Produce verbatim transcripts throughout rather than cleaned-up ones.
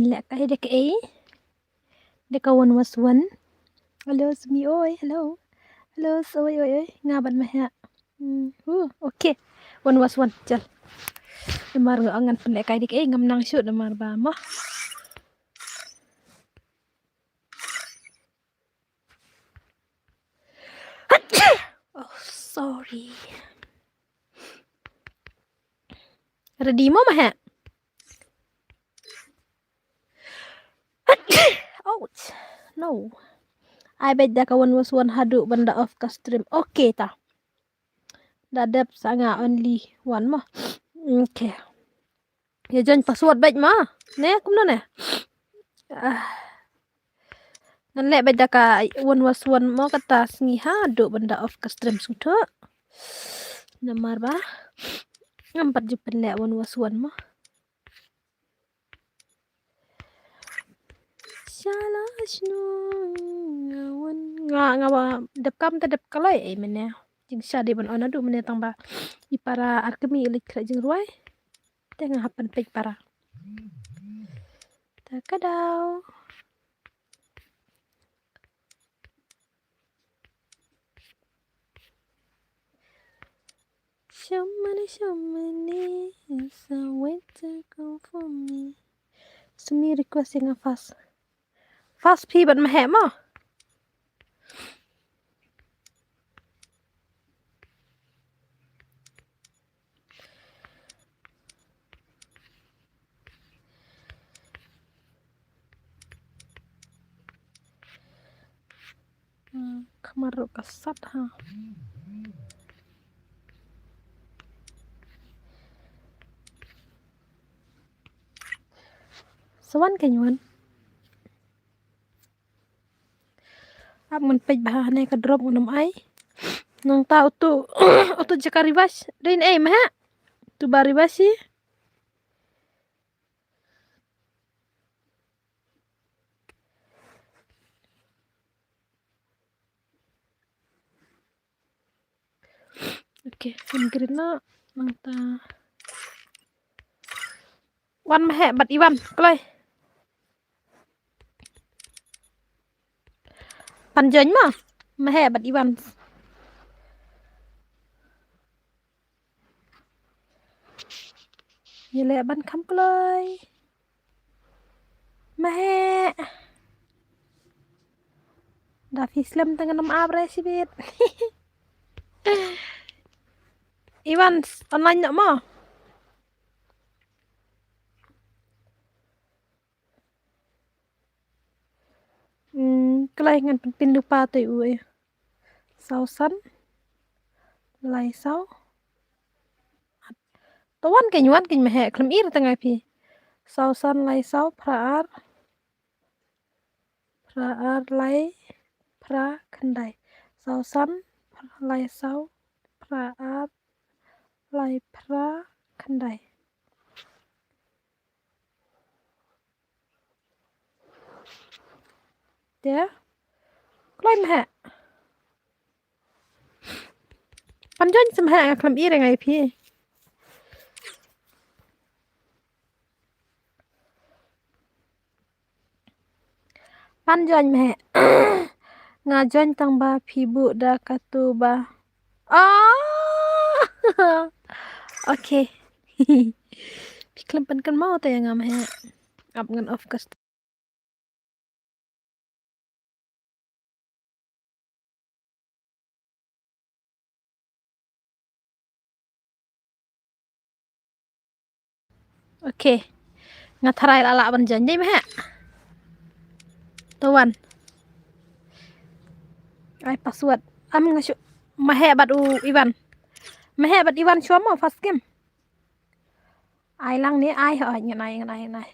Leh kai da kaei? Da ka one was one. Hello, Sumi oi, hello. Hello, oi, oi, oi. Nga bad Mahek. Hmm, uh, okay. One was one, chal. Namar nga ngan pynleh kai da kaei, ngam nang shuh namar ba mo. Oh, sorry. Ready mo, Mahek? Ouch. No. Ai beit da ka one was one haduh ban da off ka stream. Okay ta. Da dep sa nga only one mo. Okay. Ïa join password beit mo. Ne, kumno ne? Ah. Ngan leh beit da ka one was one mo kata sngi haduh ban da off ka stream sngewthuh. Namar ba ngam pat ju pynleh one was one mo. Shala shnu nga wan nga nga ba dep kam te dep kaloi ei mene. Jingshisha dei ban on haduh mene tang ba i para ar kmie i leit khreh jingrwai. Te nga hap ban peit para. Ta ka daw. Shamane, shamane, it's a way to go for me. Sumi request ïa nga fast. Fast phi bad Mahek mo. Hmm, khmar ruh ka sat ha. Sa wan ka ñiuan. Ap ngan peit bha hane ka drop ngan ym ai. Nangta utu, utu jaka revive. Dei ei Mahek. Tu ba revive shi. Okay, wan green na nangta. Wan Mahek bad Iwan, kloi. Pan join mo, Mahek bad Iwan. Ïa leh ban kham kloi. Mahek. Da phi slem te ngan ym ap re shibit. Iwan online noh mo. Hmm, kloi ngan pynpin lypa te u eh. Saw san. Lai saw. To wan kein, wan kein Mahek, khlem ir tang ai phi. Saw san lai saw phra ar. Phra ar lai phra khyndai. Saw san lai saw phra ar lai phra khyndai. Te. Kloi Mahek. Pan join sa Mahek, nga khlem ir ngai phi. Pan join Mahek. Nga join tang ba phi buh da katu ba. Oh! Okay. Phi khlem pan kan mau te nga Mahek. Ap ngan off ka. Okay. Nga tharai la lah ban join dei Mahek. To wan. Ai password. Am nga shu Mahek bad u Iwan. Mahek bad Iwan shu mo first game. Ai lang ni ai, ai ngan ai, ngan ai, ngan ai.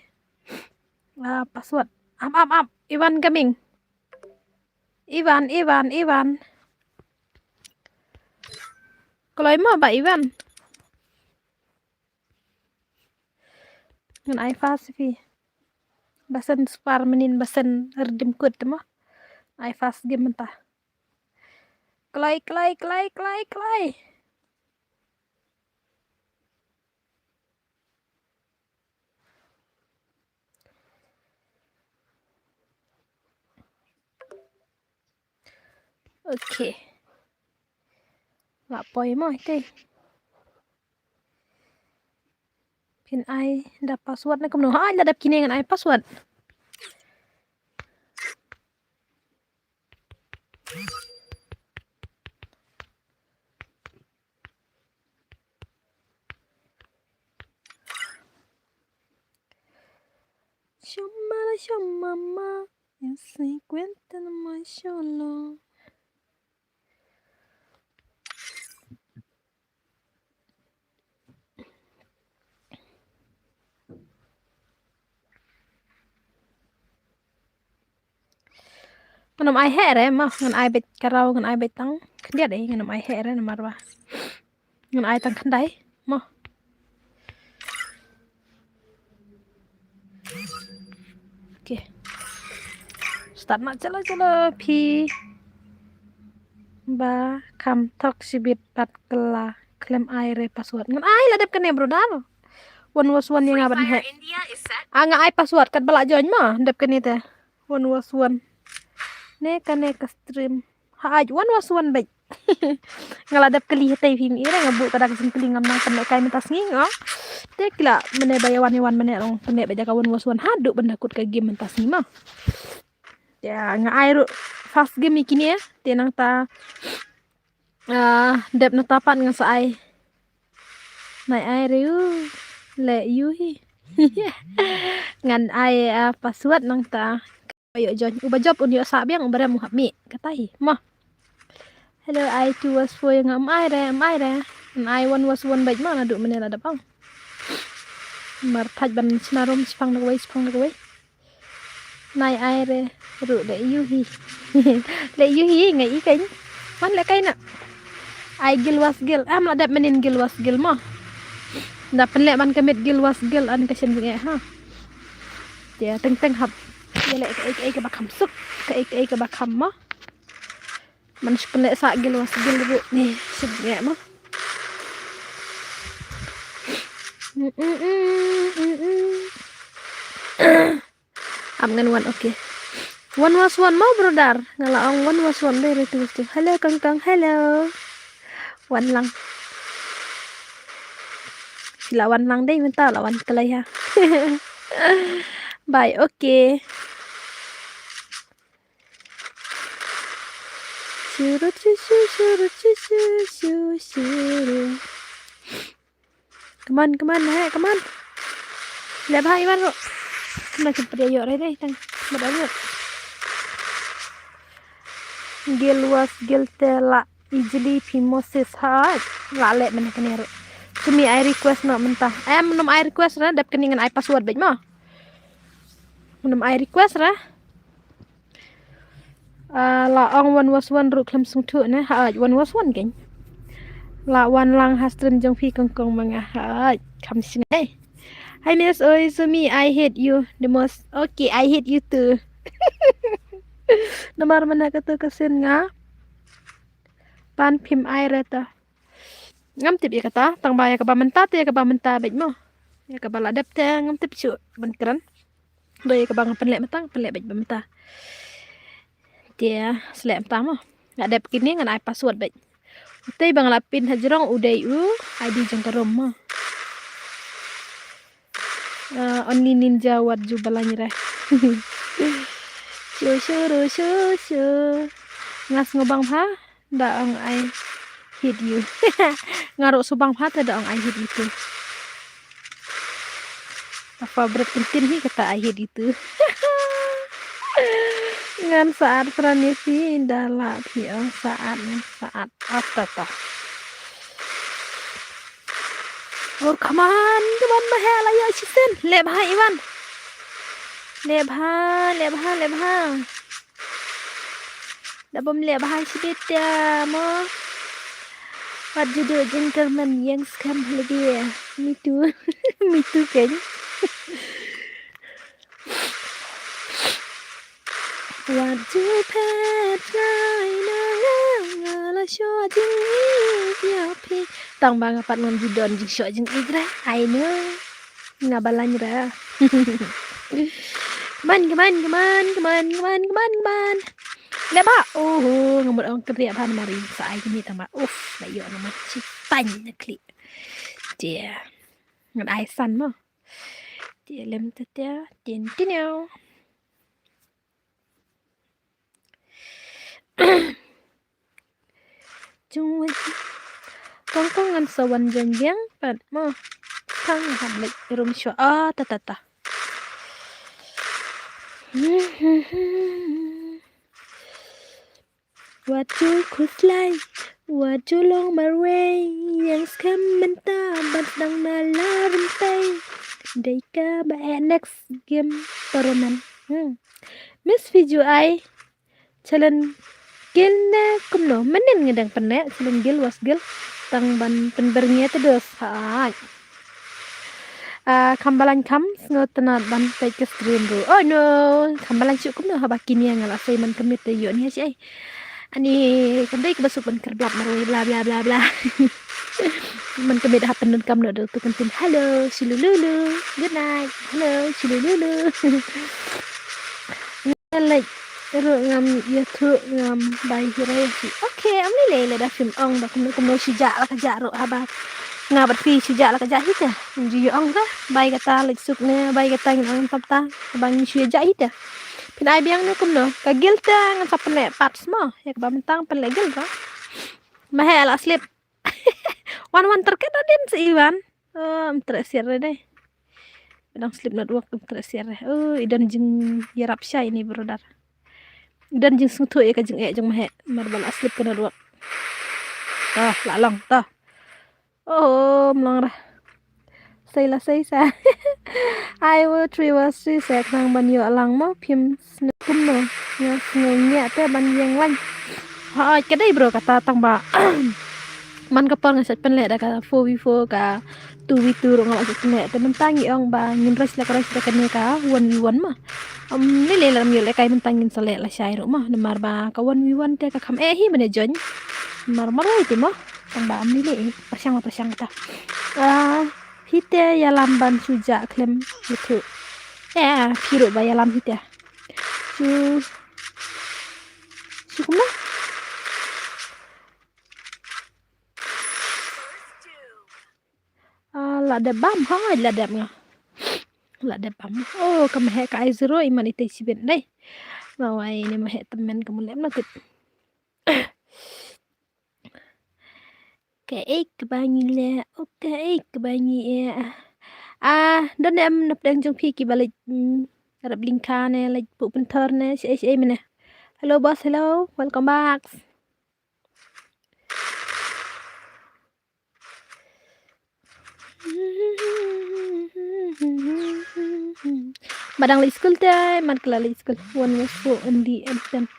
Ah, password. Ap, ap, ap. Iwan coming. Iwan, Iwan, Iwan. Kloi mo ba Iwan. Ngan ai fast phi. Ba shen spar mynnin ba shen redeem code mo. Ai fast game mynta. Kloi, kloi, kloi, kloi, kloi. Okay. Nga poi mo ite. Phin ai da password ne kumno? Ha, la dep kine ngan ai password. Shomala shomama, cincuenta no más solo. Ngan ym ai heh re ma, ngan ai beit karaw, ngan ai beit tang khyndiat eh, ngan ym ai heh re namar ba ngan ai tang khyndai ma. Okay. Start na, chalo chalo phi. Ba kham thok shibit pat kylla, khlem ai re password. Ngan ai la dep kane brother. One was one ïa nga ban heh. Ah, nga ai password katba la join ma, dep kane te. One was one. Ne kane ka stream. Ha, ai one was one beit. Nga la dep kylli hatei phi, ïa nga buh ka dak jingkylli, ngam nang pynlehkai mynta sngi nga. Te ki la mynne ba ïa wan ïa wan mynne long pynleh beit da ka one was one haduh ban da kut ka game mynta sngi ma. Te nga ai ruh first game ïa kine, te nangta, ah, dep nangta pat ngan sa ai. Nai ai re u. Leh ïu hi. Ngan ai, ah, password nangta. Ïoh join. Uba jop un ïoh sah biang, uba rem u hap mih. Kata hi. Mo. Hello, ai two was four ïa nga, ym ai re, ym ai re. Ngan ai one was one beit ma naduh mynne la dep ong. Mar thait ban shna rum, shipang da kawei, shipang da kawei. Nai ai re ruh leh ïu hi. Leh ïu hi nga i keiñ. Wan leh kai na. Ai gil was gil. Am la dep mynnin gil was gil mo. Da pynleh ban ka miet gil was gil an ka shen jingeh ha. Te teng teng hap. Ïa leh kaei kaei kaba kham suk. Kaei kaei kaba kham mo. Man shu pynleh sah gil was gil ruh ne shu bniah mo. Mm, mm, mm, mm, mm. Am ngan wan, okay. One was one mo brother. Nga la ong one was one dei re tu tu. Hello kang kang, hello. Wan lang. Sila wan lang dei mynta la wan kalai ha. Bye, okay. Shuru, shu, shu, shuru, shu, shu, shu, shuru. Come on, come on, heh, come on. Leh bha Iwan ruh. Kumno kin pdia ïoh re dei tang. Mut ïoh. Gil was gil te la easily phi Moses ha. La leh mynne kane ruh. Sumi ai request noh mynta. Em, nym ai request re, dep kane ngan ai password beit mo. Nym ai request re. Ah, la ong one was one ruh khlem sngewthuh ne. Hooid, one was one keiñ. La wan lang ha stream jong phi kong kong ma nga. Hooid, kham shngaiñ. Hi miss, oi Sumi, I hate you the most. Okay, I hate you too. Namar mynne katu ka sien nga pan phim ai re ta. Ngam tip ïa kata, tang ba ïa kaba mynta te ïa kaba mynta beit mo. Ïa kaba la dep te ngam tip shuh ban kren. Dei ïa kaba nga pynleh mynta, pynleh beit ba mynta. Te sleh mynta mo. Nga dep kine ngan ai password beit. Utei ba nga la pin ha jrong u dei u I D jong ka room mo. Ah, only ninja wat ju balang re. Shu shu ru shu shu. Nga sngewbang bha da ong I hate you. Nga ruh sngewbang bha te da ong I hate you too. Ka favorite ktien hi kata I hate you too. Ngan sah at pran ïa phi da lah phi ong sah at, ngan sah at. Ata ta. Ur, come on, come on, ma heh la ïoh shisien. Leh bha Iwan. Leh bha, leh bha, leh bha. Da bym leh bha shibit mo. Wat ju duh jingkyrmen ïeng skhem lade. Me too. Me too keiñ. Wat ju phet ngai na nga, nga la shoh jingïeit ïa phi. Tang ba nga pat ngam ju don jingshoh jingïeit re. I know. Nga balang re. Kmen, kmen, kmen, kmen. Leh ba. Oho, nga mut ong kynriah ba namar ïa sa ai kine tang ba. Uf, la ïoh namar shi tang na khlieh. Te ngan ai san mo. Te lem te te tin tin. Jong wei. Kong kong ngan sa wan jong jeng pat mo. Kang hap leit rum shwa. Ah, ta ta ta. Wat ju khuslai, wat ju long marwei, ïeng skhem mynta ban sdang na la rympei. Dei kaba eh next game tournament. Hmm. Miss Fiju ai. Challenge guild ne kumno? Mynnin nga dang pynleh challenge guild was guild tang ban pynbyrngia te dos. Hai. Ah, kham balang kham sngewtynnat ban peit ka stream ruh. Oh no, kham balang shuh kumno haba kine nga la sei man kmit te ïoh ni ha shi ai. Ani kam dei kaba suk ban kyrblap marwei bla bla bla bla. Man kmit ha pyndonkam noh da tu kan tin. Hello, shilululu. Good night. Hello, shilululu. Nga leit ruh ngam ïathuh ngam bai hi re hi. Okay, am lei lei lada phim ong da kumno kumno shu jah la ka jah ruh haba nga bad phi shu jah la ka jah hi te. Ngin ju ïa ong ka bai kata leit suk ne bai kata ngin ong tam ta ba ngin shu ïa jah hi te. Phin ai biang ne kumno ka guild te ngan sa pynleh pat mo. Ïa kaba mynta pynleh guild ba. Ma he la slip. Wan wan terket adin sa Iwan. Oh, am treh siar re dei. Dang slip network, am treh siar re. Oh, i don jingïarap shai ini brother. I don jingsngewthuh ïa ka jingeh jong ma he. Mar ba la slip ka network. Tah, la long, tah. Oh, mlong ra. Sei la sei sa. Ai wo three wo three sa khnang ban ïoh lang mo phim sngewthuh mo. Nga sngewthuh te ban ïeng lang. Ha, ka dei bro kata tang ba. Man ka por nga sat pynleh da ka four v four ka two v two ruh nga la sat pynleh te mynta ngi ong ba ngin rush la ka rush da kane ka one v one ma. Am lei lei la ram ïoh lehkai mynta ngin sa leh lashai ruh ma namar ba ka one v one te ka kham eh hi mane join. Namar marwei te ma tang ba am lei lei pyrshang la pyrshang ta. Ah, phi te ïalam ban shu jah khlem ïathuh. Eh, phi ruh ba ïalam phi te. Shu shu kumno? Ah, la dep bam, ha, la dep nga. La dep bam. Oh, ka ma he ka ai zero iman ite sibit dei. Ma wai ne ma he temen ka mulem na kut. Ka ek ba ngi le, oh, ka ek ba ngi e. Ah, don em na pdeng jong phi ki ba leit, mm, rap lingka ne, leit pu pynthor ne, si ai si ai mene. Hello boss, hello, welcome back. Madang leit skul te, mad kala leit skul. One was for only and ten.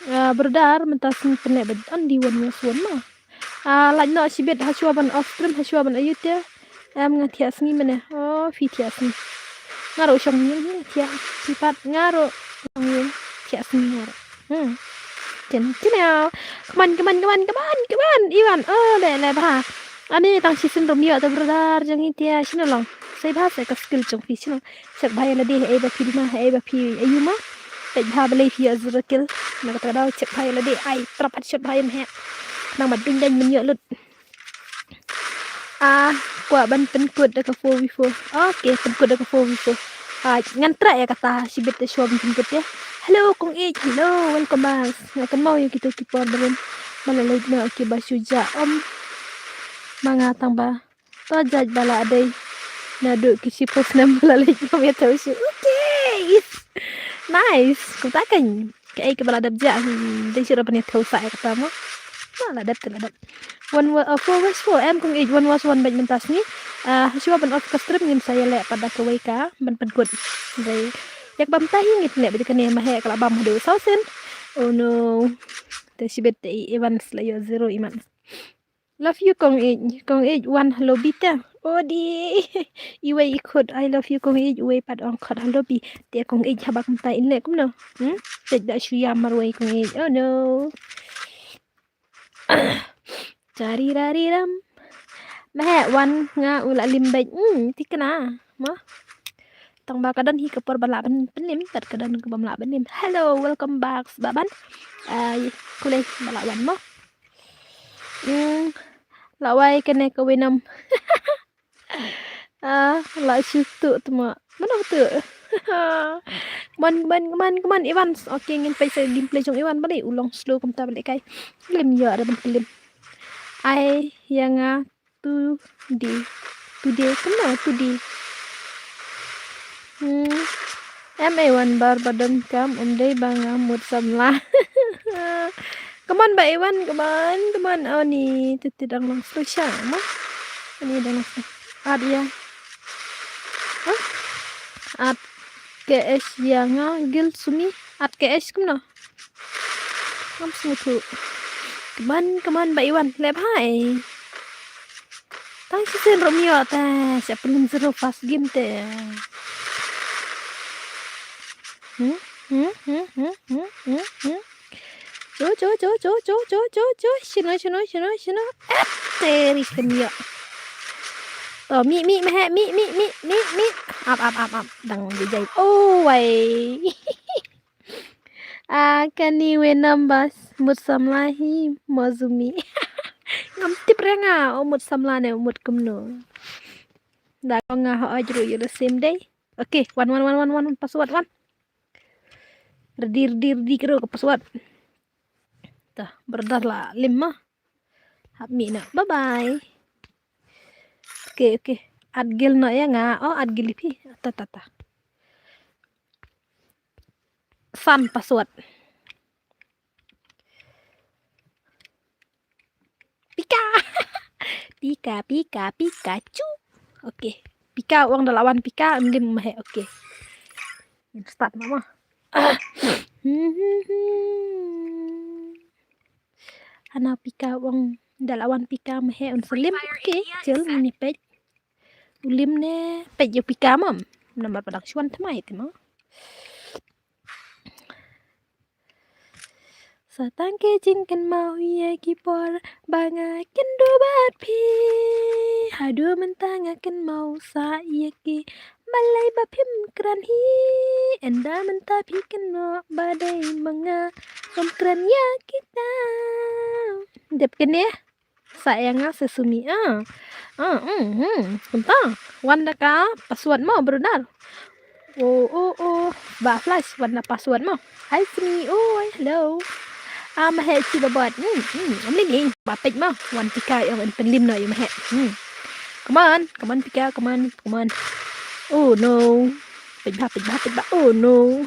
Ah, brother, mynta sngi pynleh bad only one was one ma. Ah, lait noh shibit hashwa ban off stream, hashwa ban ayut te. Em nga thiah sngi mene. Oh, phi thiah sngi. Nga ruh shong ïing hi thiah. Phi pat nga ruh shong ïing thiah sngi nga ruh. Hmm. Chen chen ya. Come on, come on, come on, come on, come on. Iwan. Oh, le le bha. Ani tang shisien rum ïoh te brother jong hi thiah shino long. Sei bha sei ka skill jong phi shino. Check bha ïa lade hei ba phi duna hei ba phi ayu ma. Peit bha balei phi ïoh zero kill. Na kata ka daw check bha ïa lade ai trap hat shot bha ïa mhe. Nang ma ding dang men ïoh lut. Ah, kwah ban pynkut da ka four v four. Okay, pynkut da ka four v four. Ah, ngan try ïa kata shibit te shuwa ban pynkut te. Hello Kong Age, hello, welcome back. Nga kynmaw ïa kito ki por barim. Ma la leit noh ki ba shu jah om. Ma nga tang ba to jait ba la dei. Naduh ki shiphew snem ba la leit ngam ïathuh shuh. Okay. Nice. Kumta kan. Kaei kaba la dep jah, hmm, dei shuh ban ïathuh sa ïa kata mo. Ma la dep te la dep. One wa-, uh, four was four, em Kong Age, one was one bad mynta sngi. Ah, shuwa ban off ka stream ngin sa ïaleh pat da kawei ka ban pynkut. Dei ïa kaba mynta hi ngin leh bad kane ma he ka la bam haduh saw sien. Oh no. Te shibit te i Evans la ïoh zero iman. Love you Kong Age, Kong Age one lobby te. Odi. Iwei i khut I love you Kong Age, iwei pat ong khut lobby. Te Kong Age haba kumta in leh kumno. Hmm? Te da shu ïa marwei Kong Age. Oh no. Chari rari ram. Meh wan nga u la lim bad. Hmm, tikna. Ma. Tang ba ka don hi ka por ba lah ban pynlim, bad ka don ka bym lah ban lim. Hello, welcome back, Baban. Ai, kulai ba lah wan mo. Hmm, lah wai kane ka Venom. Ah, lah shu tu tu ma. Mana betul? Come on, come on, come on, come on, Iwan. Okay, ngin peit sa gameplay jong Iwan balei u long slow kumta balei kai. Lim ïa ada ban pynlim. Ai, ïa nga today. Today, kumno today? Hmm. Em Iwan bar ba don kam, ym dei ba nga mut samla. Come on ba Iwan, come on, come on. Oh ni, tete dang long slow sha mo. Ani dang long slow. At ïa. Huh? At K S ïa nga gil sumi. At K S kumno? Ngam sngewthuh. Come on, come on ba Iwan, leh bha. Tang shisien ruh ym ïoh te, sha pynlong zero first game te. Hmm? Hmm? Hmm? Hmm? Hmm? Hmm? Hmm? Jo, jo, jo, jo, jo, jo, jo, jo. Shino, shino, shino, shino. Eh, teri kem ïoh. To, mi, mi, mehe, mi, mi, mi, mi, mi. Ap, ap, ap, ap. Dang jai, jai. Oh, wai. Ah, kani Venom bas mut samla hi mo Zumi. Ngam tip re nga, o mut samla ne, o mut kumno. Da ko nga ho ajru yu the same day. Okay, wan, wan, wan, wan, wan, password, wan. Ready, ready, ready, kero ka password. Tah, brother lah, lim ma. Hap mi na. Bye bye. Okay, okay. At gil no ya nga. Oh, at gil phi. Ta, ta, ta. San password. Pika. Pika, pika, Pikachu. Okay. Pika, wang da lawan Pika, ndim mahe. Okay. Start mama. Hana Pika wang da lawan Pika mahe un selim. Okay, chel ni pej. Ulim ne pej yo Pika mam. Namar padang shuan thamai te ma. Sa tang ki jingkynmaw ïa ki por ba nga kynduh bad phi. Haduh mynta nga kynmaw sa ïa ki. Balei ba phim kren hi. Ynda mynta phi kynnoh ba dei ma nga. Phim kren ïa kita. Dep kane. Sa ïa nga sa Sumi ah. Ah, hmm, hmm. Kumta. Wan da ka password mo, brother. Oh, oh, oh. Ba flash, wan da password mo. Hi Sumi. Oh, hello. Ah, mahe chi ba bot. Hmm, hmm. Am ni ni. Ba pej mo. Wan Pika ïa wan pynlim no ïa mahe. Hmm. Come on, come on Pika, come on, come on. Oh no. Pej ba, pej ba, pej ba. Oh no.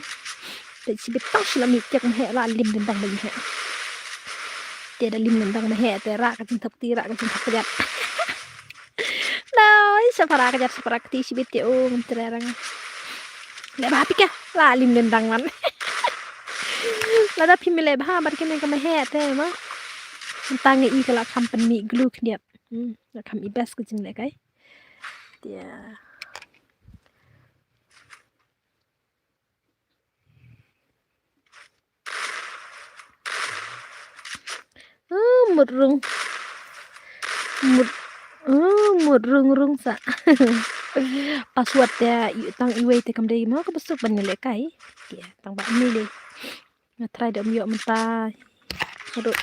Te shibit tang shu la mih kek mahe la lim dendang ba mahe. Te da lim dendang mahe te ra ka jingthok ti ra ka jingthok kjat. Doi, shapara kjat shapara kti shibit te o ngam tre rang. Leh bha Pika la lim dendang man. Lada phim leh bha bad kane ka mahe te ma. Tang i ka la kham pynmih glue khniat. Hmm, la kham i best ka jingleh kai. Te. Ah, mut rung. Mut, ah, mut rung rung sa. Password te ïa tang iwei te kam dei ma ka besuk ban leh kai. Te tang ba ni le. Nga try da um ïoh mynta. Aduh.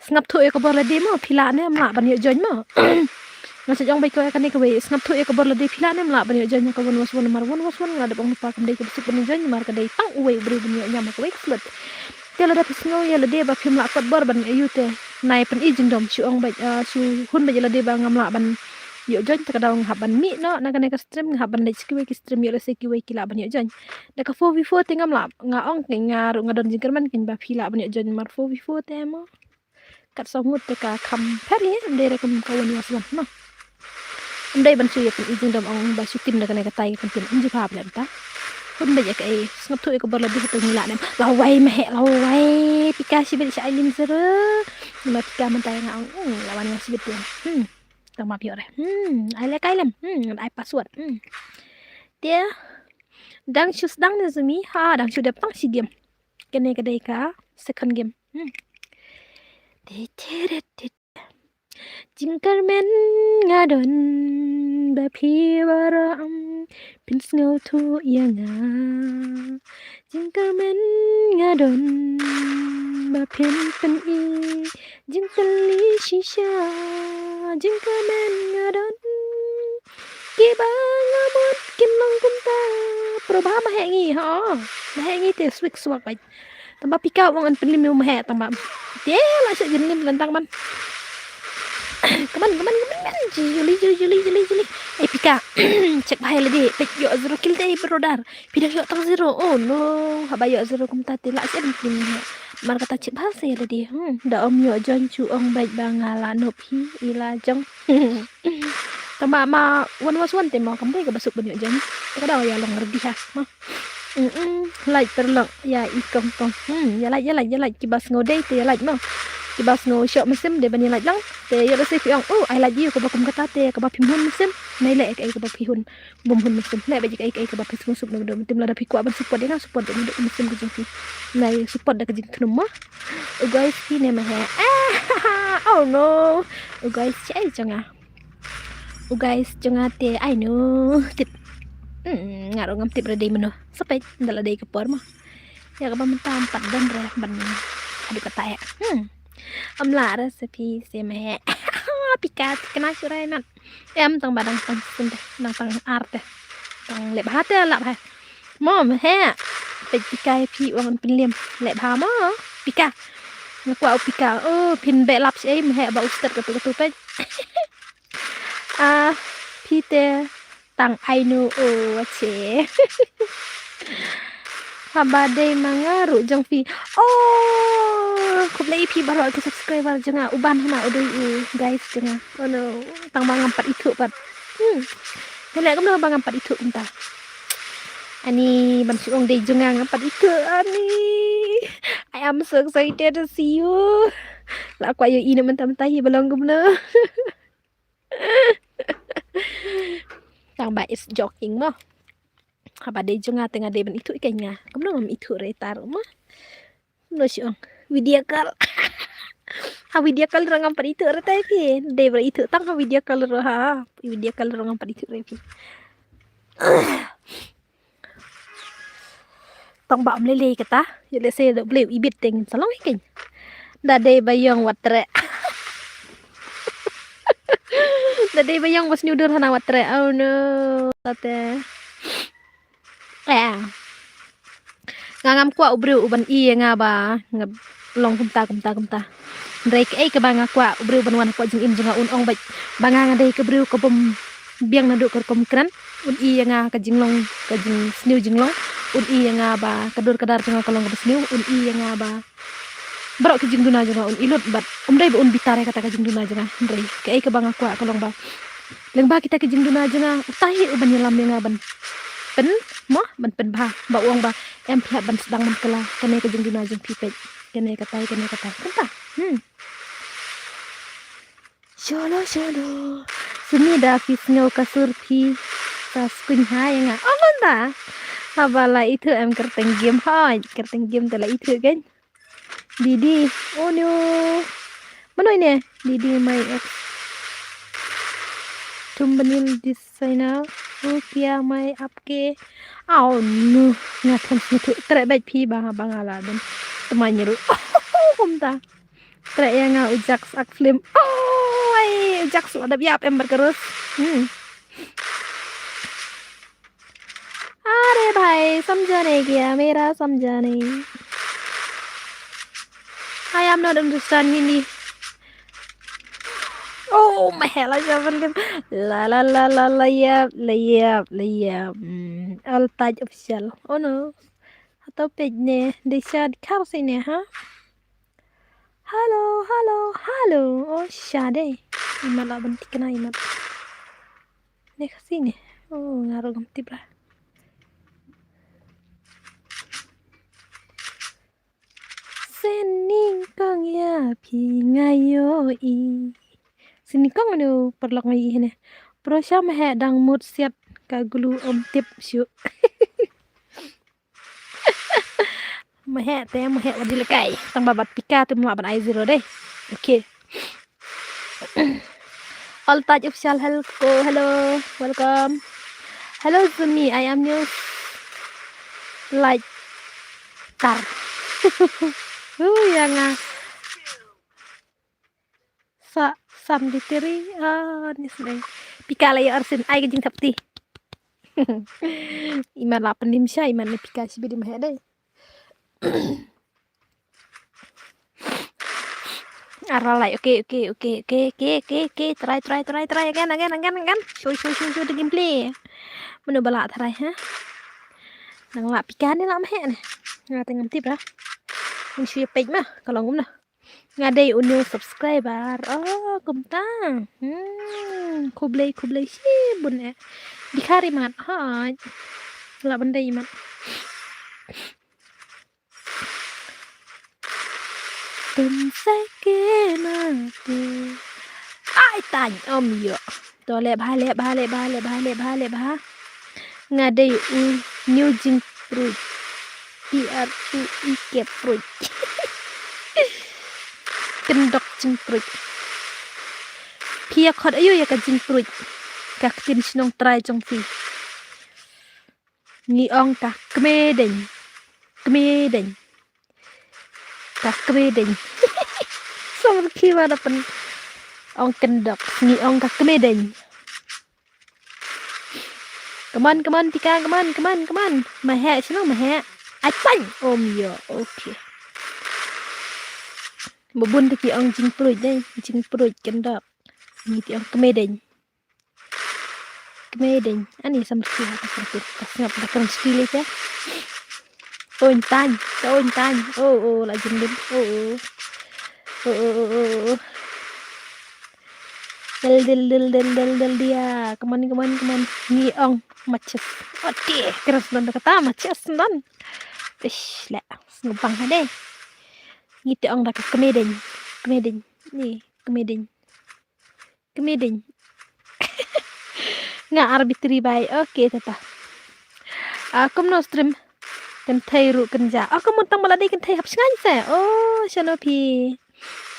Sngap thuh ïa ka bor lade mo, phi lah ne em lah ban ïoh join mo. Nga sa jong bai ko ïa kane kawei, sngap thuh ïa ka bor lade phi lah ne em lah ban ïoh join ïa ka one was one mar one was one nga da bang mynta kam dei ka besuk ban ïoh join mar ka dei tang uwei u briew ban ïoh ñiam ïa kawei ka slot. Te lada phi sngew ïa lade ba phim lah kot bor ban ïoh ïa u te. Nai pyn-i jingdom shu ong bad, ah, shu hun bad ïa lade ba ngam lah ban ïoh join te ka daw nga hap ban mih noh na kane ka stream nga hap ban leit sha kiwei ki stream ïoh lehse kiwei ki lah ban ïoh join. Da ka four v four te ngam lah, nga ong ke nga ruh nga don jingkyrmen kein ba phi lah ban ïoh join mar four v four te mo. Kat song ngut te ka kham pher ïa, ym dei re kum ka one was one mo. Ym dei ban shu ïa pyn-i jingdom ong ba shu tim da kane katai ka ktien, ym jubab leh mynta. Hun ba ïa kaei, sngap thuh ïa ka bor lade te ngi lah ne em. Lawei mahe, lawei, Pika shibit sha ai lim zero. Namar Pika mynta ïa nga ong, hmm, la wan nga shibit te. Hmm. Tang map ïoh re. Hmm, ai leh kai lem. Hmm, ai password. Hmm. Te dang shu sdang ne Zumi, ha, dang shu dep tang shi game. Kane ka dei ka second game. Hmm. Te te re te. Jingkyrmen nga don. Ba phi baroh, mm, phin sngewthuh ïa nga. Jingkyrmen nga don ba phin pyni. Jingtylli shisha, jingkyrmen nga don. Kiba nga mut kin long kumta. Probha ma heh ngi, ho. Ma heh ngi te swik swak bad. Tang ba pika u ong yn pynlim ïa u ma heh tang ba. Te la sha jin lim lentang man. Kaman, kaman, kaman, kaman. Juli, juli, juli, juli, juli. Eh, pika. Check bha ïa lade. Peit, ïoh zero kill te, brother. Phi dang ïoh tang zero. Oh no. Haba ïoh zero kumta te la sha jin lim heh. Mar kata check bha sa ïa lade. Hmm. Da ym ïoh join shu ong bad ba nga la nop hi. Ila jong. Tang ba ma one was one te mo kam dei kaba suk ban ïoh join. Te ka dang ïa long rdi ha. Mo. Mm, mm, like paralok, ïa i kong kong. Hmm, ïa like, ïa like, ïa like, kiba sngew dei te ïa like mo. Kiba sngew shoh mynsiem dei ban ïa like lang. Te ïa lehse phi ong, oh, ai like ïa u kaba kum kata te kaba phim hun mynsiem. Nai leh kaei kaba phi hun, bym hun mynsiem. Leh ba kaei kaei kaba phi sngewsuk na u dei mynsiem, lada phi kwah ban support ïa nga, support da u dei mynsiem ka jong phi. Nai support da ka jingkhnum mo. U guys phi ne ma heh. Ah, oh no. U guys, shaei jong nga. U guys jong nga te, ai no tip. Hmm, nga ruh ngam tip re dei mano. Sa peit, ynda la dei ka por mo. Ïa kaba mynta ym pat don re ban haduh katta ïa. Hmm. Ym lah re sa phi se ma heh. Pika, kane shuh re mat. Em, tang ba dang tang sien te, dang tang ar te. Tang leh bha te lah bha. Mo ma heh. Peit pika ïa phi, u ong yn pynlim. Leh bha mo. Pika. Nga kwah u pika. Oh, phin beh lap shaei ma heh ba u stet katu katu peit. Ah, phi te tang ai nu, oh, che. Haba dei ma nga ruh jong phi. Oh, khublei phi baroh ki subscriber jong nga, u ban hana u dei u guys jong nga. Oh no, tang ba ngam pat ithuh pat. Hmm. Te leh kumno ba ngam pat ithuh kumta. Ani ban shu ong dei jong nga ngam pat ithuh ani. I am so excited to see you. La kwah ïohi na mynta mynta hi ba long kumno. Tang ba it's joking mo. Haba dei jong nga te nga dei ban ithuh ïa nga. Kumno ngam ithuh re ta ruh mo. Kumno shu ong. Video call. Ha video call ruh ngam pat ithuh re ta phi. Dei ban ithuh tang ha video call ruh ha. Video call ruh ngam pat ithuh re phi. Tang ba ym lei lei kata, ïa lehse da u Blei u ibit te ngin sa long hi kein. Da dei ba ïong wat treh. Da dei ba ïong ba sniew dur hana wat treh. Oh no. Tate. Eh. Nga ngam kwah u briew u ban ïa nga ba nga long kumta kumta kumta. Hynrei kaei kaba nga kwah u briew ban wan hapoh jingim jong nga un ong bad ba nga nga dei ka briew ka bym biang naduh ka rukom kren. Un ïa nga ka jinglong, ka jingsniew jinglong. Un ïa nga ba ka dur ka dar jong nga ka long kaba sniew. Un ïa nga ba baroh ki jingduna jong nga un ïa lut bad um dei ba un bitar ïa kata ka jingduna jong nga. Hynrei kaei kaba nga kwah ka long ba lyngba kita ki jingduna jong nga utai hi u ban ïalam ïa nga ban pyn mo ban pynbha ba u ong ba em phi hap ban sdang ban kylla kane ka jingduna jong phi peit kane katai kane katai kumta. Hmm. Sholo sholo. Sini da phi sngew ka sur phi sa skuin ha ïa nga. Oh manda. Haba la ithuh em kyrteng game hoi kyrteng game te la ithuh kan. Didi. Oh no. Mano ine? Didi my ex. Thumbnail designer. Rupiah my aapke. Oh no. Nga khlem sngewthuh. Treh bad phi ba nga ba nga la don. Tma nyiru. Kumta. Treh ïa nga u Jax ak film. Oh, ai, u Jax la dap ïap em bad ka Rose. Hmm. अरे भाई, समझा नहीं क्या? मेरा समझा नहीं। I am not understand Hindi. Oh, ma heh la jaban kan. La la la la la yap, la yap, la yap. Hmm, Al Taj official. Oh no. Hato page ne, dei sha khar si ne, ha? Hello, hello, hello. Oh, sha dei. Imat la ban tikna imat. Ne Khasi ne. Oh, nga ruh ngam tip la. Sniang kong ïa phi nga ïohi. Sniang kong anu paralok nga ïohi ne. Pro sha ma heh dang mut siat ka gulu ym tip shuh. Ma heh te, ma heh wat jylli kai. Tang ba bad pika te mlak ban ai zero dei. Okay. All Taj Official, hello, hello, welcome. Hello Zumi, I am new. Like tar. Hu ya nga. Sa sam di tiri. Ah, ni snai. Pika la ya arsin ai ka jingthap ti. Iman la penim sha iman ni pika si bidi mah dai. Aralai, okay, okay, okay, okay, okay, okay, okay, try, try, try, try, again, again, again, again. Show, show, show, show the gameplay. Mano bala try, ha? Nang la pika ni la mah ne. Nga tengam tip lah. Mun shu ya page mah, kalau ngum na. Nga dei u new subscriber. Oh, kumta. Hmm, khublei, khublei shibun eh. Dikhari mat, hai. La ban dei mat. Ten second ati. Ai tang om yo. To le bha, le bha, le bha, le bha, le bha, le bha. Nga dei u new jingpruit. P R U I K pruit. Kendok jingpruit. Phi ya khot ayu ya ka jingpruit. Ka ktien shnong trai jong phi. Ngi ong ka kmedeng. Kmedeng. Ka kmedeng. Som ki wa da pen ong kendok. Ngi ong ka kmedeng. Come on, come on, Pika, come on, come on, come on. Mahek, sino mahek? Ai tang. Om yo, okay. Bubun te ki ong jingpruit dei, jingpruit kendok. Ngi te ong kmedeng. Kmedeng. Ani sam ki ha ka sangkut. Ka sngap da kren skili te. Toin tang, toin tang. Oh, oh, la jingdin. Oh, oh. Oh, oh, oh, oh, oh. Del, del, del, del, del, del, dia. Come on, come on, come on. Ngi ong matches. Ati, keras don kata matches don. Ish, la. Sngubang hade. Ngi te ong da ka kmedeng. Kmedeng. Ni, kmedeng. Kmedeng. Nga arbitrary bai. Okay, tata. Ah, kumno stream. Kynthei ruh kynja. Ah, kumno tang bala dei kynthei hap shngain se. Oh, shano phi.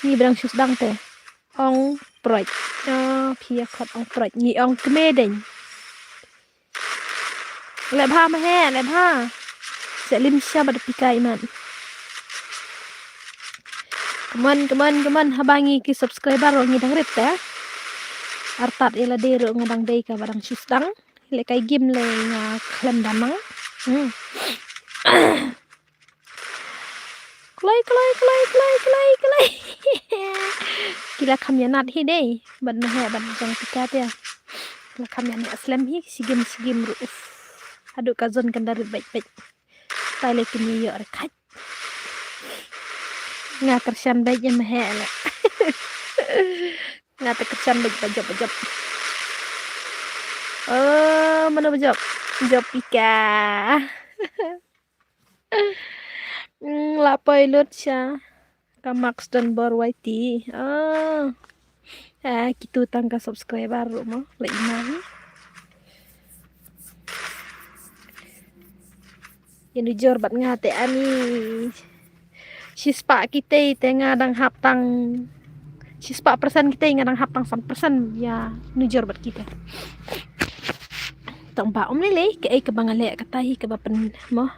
Ngi brang shu sdang te. Ong proit. Oh, phi ya khot ong proit. Ngi ong kmedeng. Le bha ma he, le bha. Se lim sha bad pikai man. Come on, come on, come on. Haba ngi ki subscriber ngi dang rit te. Artat ila de ruh nga dang dei ka ba dang shu sdang. Le kai gim le nga khlem danang. Hmm. Kloi, kloi, kloi, kloi, kloi, kloi. Ki la kham ïanat hi dei. Bad ma he, bad jong pika te. Ki la kham ïanat slem hi, sigim, sigim ruh. Uf. Haduh ka zon kan da rit bait, bait. Tai le kin ïoh re khat. Nga kyrshan bait ïa ma he le. Nga te kyrshan bait ba jop, ba jop. Oh, mano ba jop? Jop pika. Mm, la poi lut sha ka Max Don Bor Y T. Ah. Ah, kitu tang ka subscriber ruh mo. Leit ma hi. Ïa nujor bad nga te ani. Shispah kitei te nga dang hap tang. Shispah persen kitei nga dang hap tang san persen ïa nujor bad kitei. Tang ba um lei lei kaei kaba nga leh kata hi kaba pyn mo.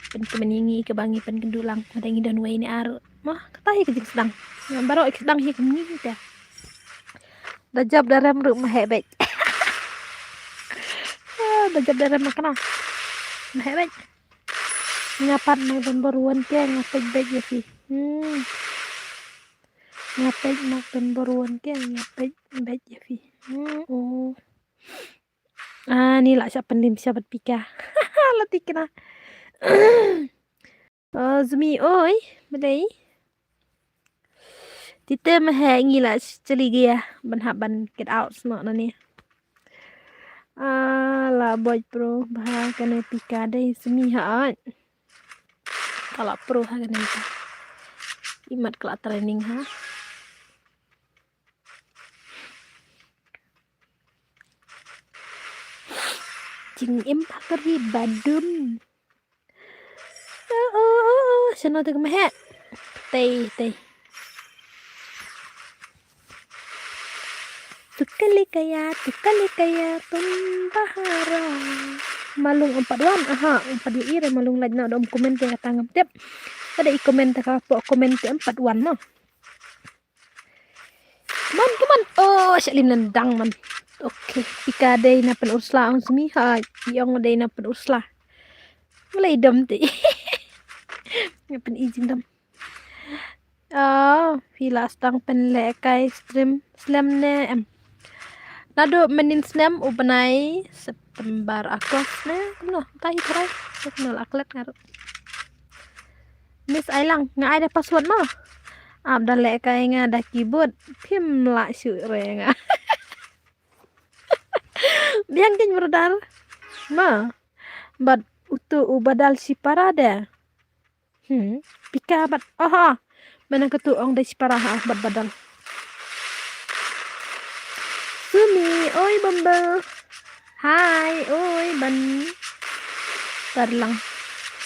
Pynkmen ïa ngi kaba ngi pynkynduh lang. Kata ngi don wei ne ar. Mo, kata hi ka jingsdang. Nga baroh ka sdang hi kumne hi te. Da jop da rem ruh ma heh beit. Ah, da jop da rem ma kane. Ma heh beit. Nga pat ma Don Bor One ke nga peit beit ïa phi. Hmm. Nga peit ma Don Bor One ke nga peit beit ïa phi. Hmm, oh. Ah, ni lah sha pynlim sha bad pika. La tikna. Oh, Zmi, oi, balei? Tite ma he ngi la chali gia ban hap ban get out sno na ni. Ah, la boj pro bha kane pika dei Zmi ha. Ka la pro ha kane ka. Imat ka la training ha. Jingim ha ka ri badum. Oh, oh, oh, oh. Shano te ka ma he. Tei, tei. Kali kaya tu kali kaya pun bahara. Malung empat wan, aha, empat wan ire malung laj na dom komen te kata ngam tip. Ada i komen te ka po komen te empat wan no. Come on, come on. Oh, Shalim nendang man. Okay, pika dei na pen ursla ang sumi ha. Iong dei na pen ursla. Mulai dom te. Ngapen ijing dom. Oh, phi la stang pen lehkai stream slem ne em. Naduh mynnin snem u bnai September August ne kumno tai trai. Kumno la klet ngaru. Miss Ailang, nga ai da password ma. Ap da lehkai nga da keyboard. Phim la shu re nga. Biang kin brother. Ma. Bad utu u badal si para de. Hmm, pika bad, aha. Mana ketu ong dei si para ha bad badal. Sumi, oi Bumble. Hai, oi Ban. Tarlang.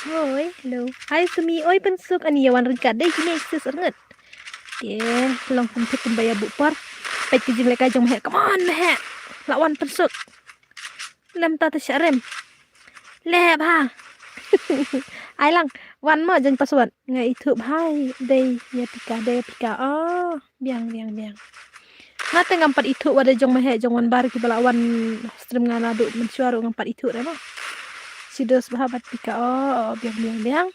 Oi, hello. Hai Sumi, oi Pensuk, ani yawan ringkat dei jini sis ernget. Te, long kum thik kum baya bu por. Peit ki jing lehkai jong Mehek. Come on Mehek. Lawan Pensuk. Lem ta te sharem. Leh bha. Ai lang, wan mo jan password. Nga ithuh bha dei ya pika, dei ya pika. Oh, biang, biang, biang. Nga te ngam pat ithuh wa dei jong Mehek jong Wan Bar ki ba la wan stream nga naduh mynshuwa ruh ngam pat ithuh re mo. Sidos bha bad pika. Oh, oh, biang, biang, biang.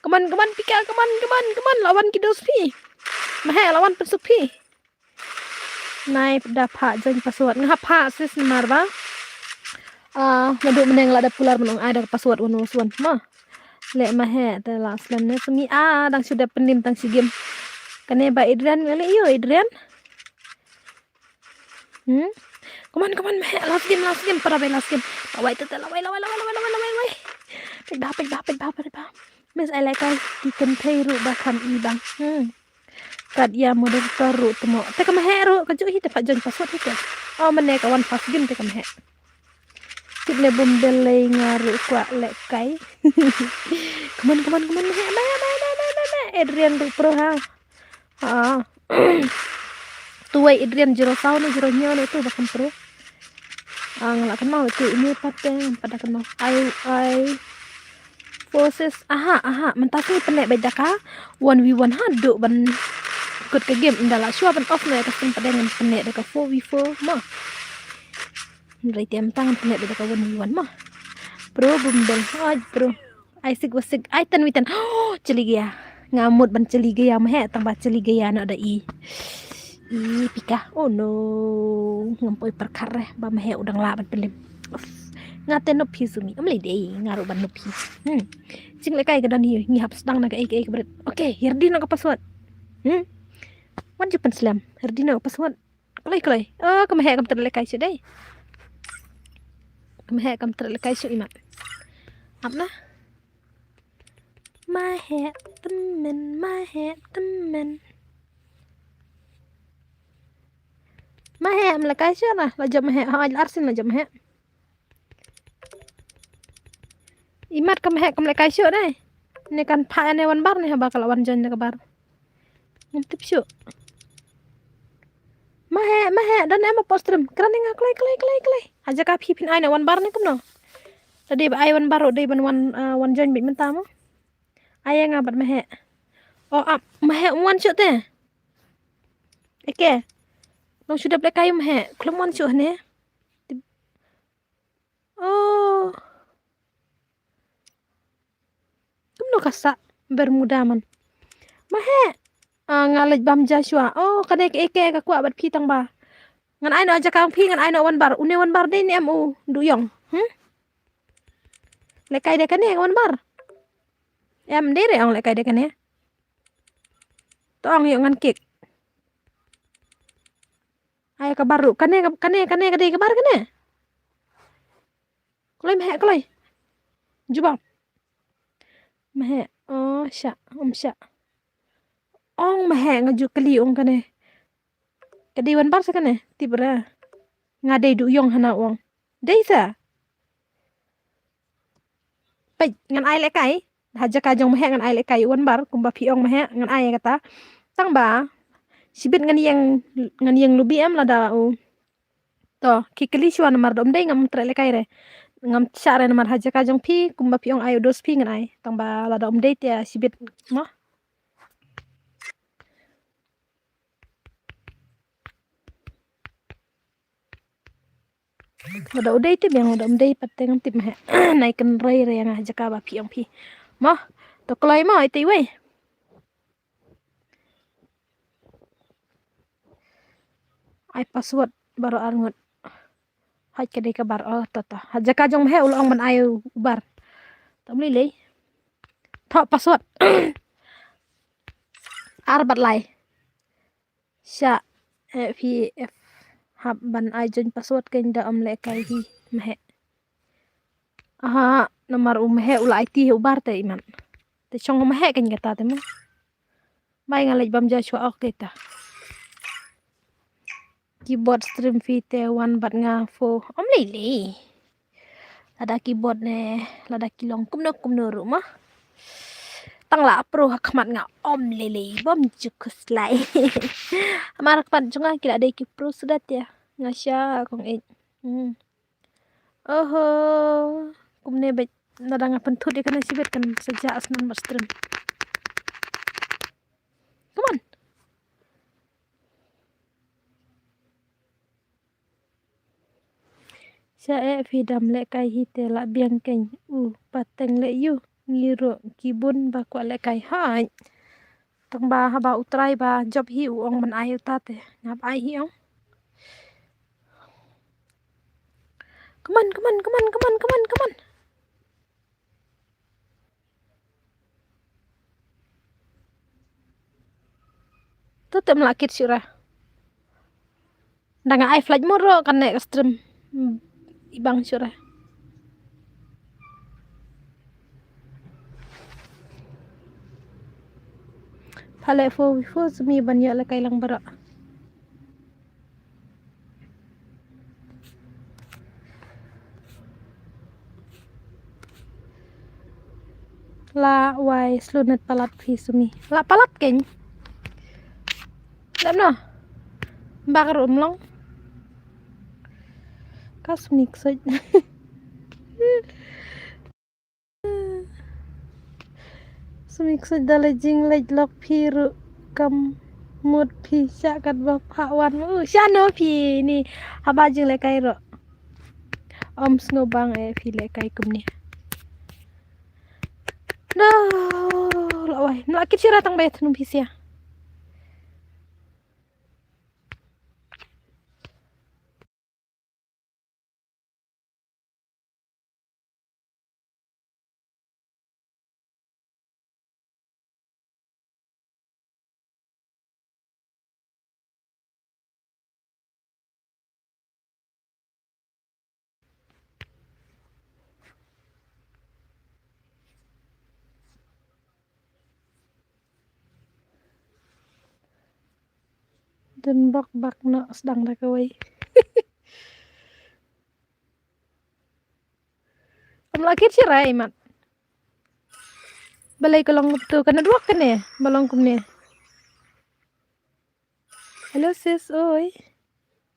Come on, come on, pika, come on, come on, come on. Lawan ki dos phi. Mehek lawan Pensuk phi. Nai da pha join password. Nga pha sis namar ba. Ah, naduh myneng la da pular mynong ai da password wan wan ma. Leh Mehek te la slem ne Sumi a dang shu da pynim tang shi game. Kane ba Adrian ngali yo Adrian. Hmm? Come on, come on, Mehek. Last game, last game. Para bai last game. Lawai te, te, lawai, lawai, lawai, lawai, lawai, lawai. Peit ba, peit ba, peit ba, peit ba. Miss ai lehkai ki kynthei ruh ba kham i bang. Hmm. Kat ïa moderator ruh tmo. Te ka Mehek ruh ka juh hi te pat join password hi te. Oh, mane ka wan first game te ka Mehek. Tip ne Bumble lei nga ruh kwah lehkai. Come on, come on, come on, Mehek. Mehek, Mehek, Mehek, Mehek, Mehek. Adrian ruh pro ha. Ha. Tu wei Adrian zero saw ne zero nyo ne tu ba kham pro. Ah, nga la kynmaw tu ini pat te ngam pat da kynmaw. Ai, ai. Forces. Aha, aha. Mynta sngi pynleh beit da ka one v one ha duh ban kut ka game. Ynda la shuwa ban off ne ka stem pat da ngan pynleh da ka four v four mo. Hynrei te mynta ngan pynleh beit da ka one v one mo. Pro Bumble. Ai pro. Ai sik wa sik. Ai tan wi tan. Oh, chali gaya. Nga mut ban chali gaya Mehek tang ba chali gaya na da i. I pika. Oh no. Ngam poi perkara ba Mehek u dang lah ban pynlip. Uff. Nga te nop hi Sumi. Am lei dei nga ruh ban nop hi. Hmm. Jing lehkai ka don hi ngi hap sdang na ka ei ka ei ka bret. Okay, ïa ready na ka password. Hmm. Wan ju pynslem. Ready na ka password. Kloi kloi. Oh, ka Mehek kam treh lehkai shu dei. Ka Mehek kam treh lehkai shu imat. Ap na. Mehek tymmen, Mehek tymmen. Mehek am lehkai shu na, la jop Mehek, ha, la arsien la jop Mehek. Imat ka Mehek kam lehkai shu dei. Ne kan pha ne Wan Bar ne haba ka la wan join ne ka bar. Ngam tip shu. Mehek, Mehek, don em hapoh stream. Kren nga kloi, kloi, kloi, kloi. Aja ka phi phin ai ne Wan Bar ne kumno. Tadi ba ai Wan Bar dei ban wan, ah, wan join beit mynta mo. Ai nga bad Mehek. Oh, ap, Mehek wan shu te. Eke. Nong shu dep lehkai Mehek. Klem wan shu ne. Oh. Kumno ka sah Bermuda man. Mehek. Ah, nga leit bam ja shuwa. Oh, kane ka eke ka kwah bad phi tang ba. Ngan ai noh jaka phi ngan ai noh Wan Bar. Une Wan Bar dei ne em u Duyong. Hmm? Lehkai dei kane Wan Bar. Em dei re ong lehkai dei kane. To ong ïoh ngan kik. Ai ka baru kane kane kane ka dei ka bar kane. Kloi Mehek kloi. Jubab. Mehek. Oh, sha, um sha. Ong Mehek nga ju kylli ong kane. Ka dei Wan Bar sa kane. Tip ra. Nga dei Duyong hana ong. Dei sa. Peit ngan ai lehkai. Ha jaka jong Mehek ngan ai lehkai Wan Bar kumba phi ong Mehek ngan ai kata. Tang ba. Shibit ngan ïeng ngan ïeng lubi em lada u. To, ki kylli shuwa namar da um dei ngam treh lehkai re. Ngam shah re namar ha jaka jong phi, kumba phi ong ai u dos phi ngan ai. Tang ba lada um dei te shibit mo. Lada u dei te biang, lada um dei pat te ngam tip ma he. Nai kynrei re nga ha jaka ba phi ong phi. Mo, to kloi mo, ite wei. Ai password baroh ar ngut. Haj ka dei ka bar, oh, to, to. Ha jaka jong ma he u la ong ban ai u bar. To mli lei. To password. Ar bad lai. Sha, eh, phi, eh, hap ban ai join password kein da um lehkai hi ma he. Aha, namar u ma he u la aiti u bar te iman. Te shong ma he kein kata te mo. Bai nga leit bam ja shuwa ok te ta. Keyboard stream phi te wan bad nga fo. Om lei lei. Lada keyboard ne, lada ki long kumno kumno ruh ma. Tang la pro ha khmat nga om lei lei bam ju khuslai. Amar khmat jong nga ki la dei ki pro suda te. Nga sha kong eh. Hmm. Oho. Kumne bad lada nga pynthut ïa kane shibit kan sa ja snan bad stream. Come on. Sha eh phi dam lehkai hi te la biang kein u pateng leh yu ngi ruh ki bun ba kwah lehkai haj. Tang ba haba u trai ba jop hi u ong ban ai uta te ngap ai hi ong. Come on, come on, come on, come on, come on, come on. Tu te mla kit shuh re. Da nga ai flight mode ruh kan ne ka stream. Hmm, i bang shuh re. Pha leh fo wi fo sumi ban ïoh lehkai lang baroh. La wai slow net palat phi sumi. La palat kein. Lem no. Bak rum long. Ka sumi ksoj. Sumi ksoj da la jingleit lok phi ruh kam mut phi sha kat ba pha wan u sha no phi ni haba jinglehkai ruh. Om sngew bang eh phi lehkai kumne. No, la wai, mla kit shuh re tang ba ïa thnum phi sia. Dun bok bak noh sdang da kawei. Kam la kit shuh re i mat. Balei ka long tu ka network kane ba long kumne. Hello sis, oi.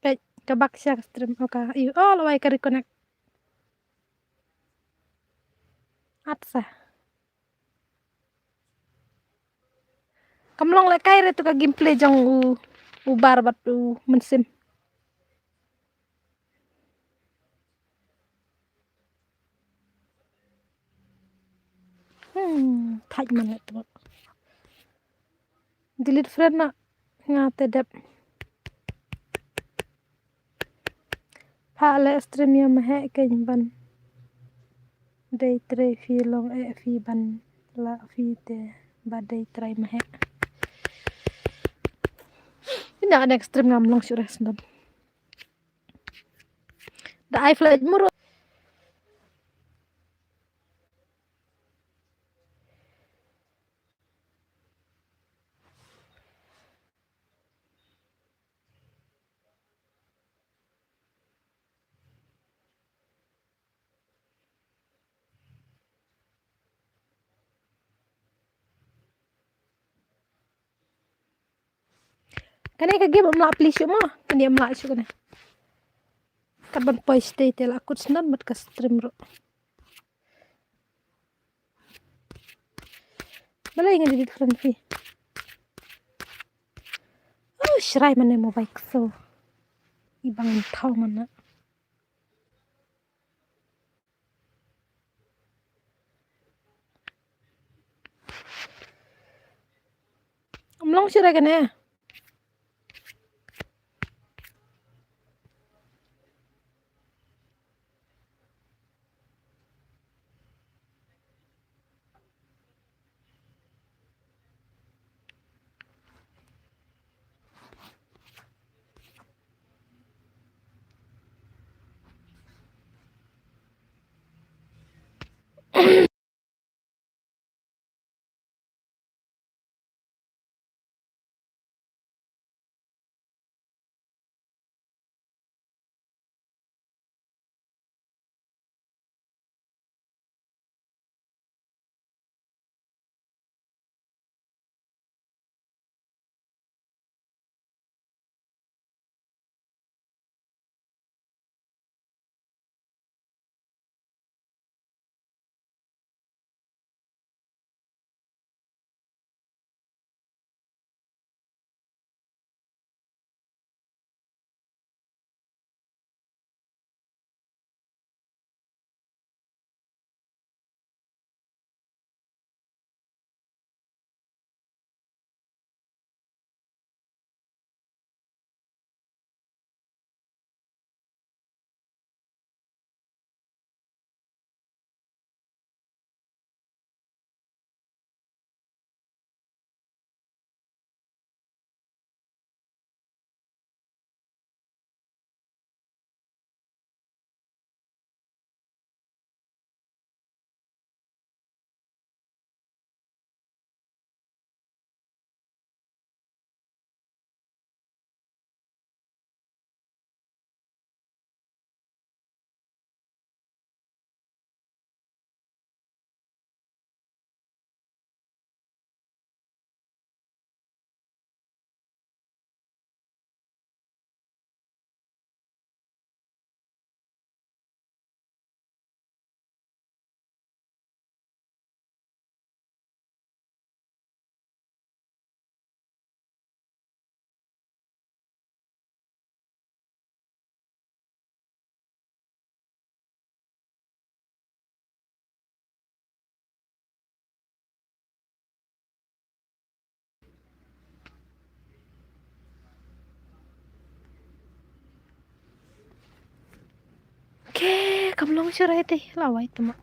Peit ka bak sha ka stream, okay. Yu, oh, la wai ka reconnect. Atsa. Kam long lehkai re tu ka gameplay jong u, u bar bad u mynsiem. Hmm, thait man leh tu. Delete friend na nga te dep. Pha leh stream ïa ma heh kein ban dei trei phi long eh phi ban la phi te ba dei trei ma heh. Ina next stream ngam long shuh re sndom. Da ai flight muro. Kane ka game em lah plie shuh mo. Kane em lah shuh kane. Kat ban poi shatei te la kut snan bad ka stream ruh. Balei nga jadi different phi? Oh, shrai mane mobile kso. I bang thaw mana. Ym long shuh re kane. Okay, kam long shuh re te, la wai te ma.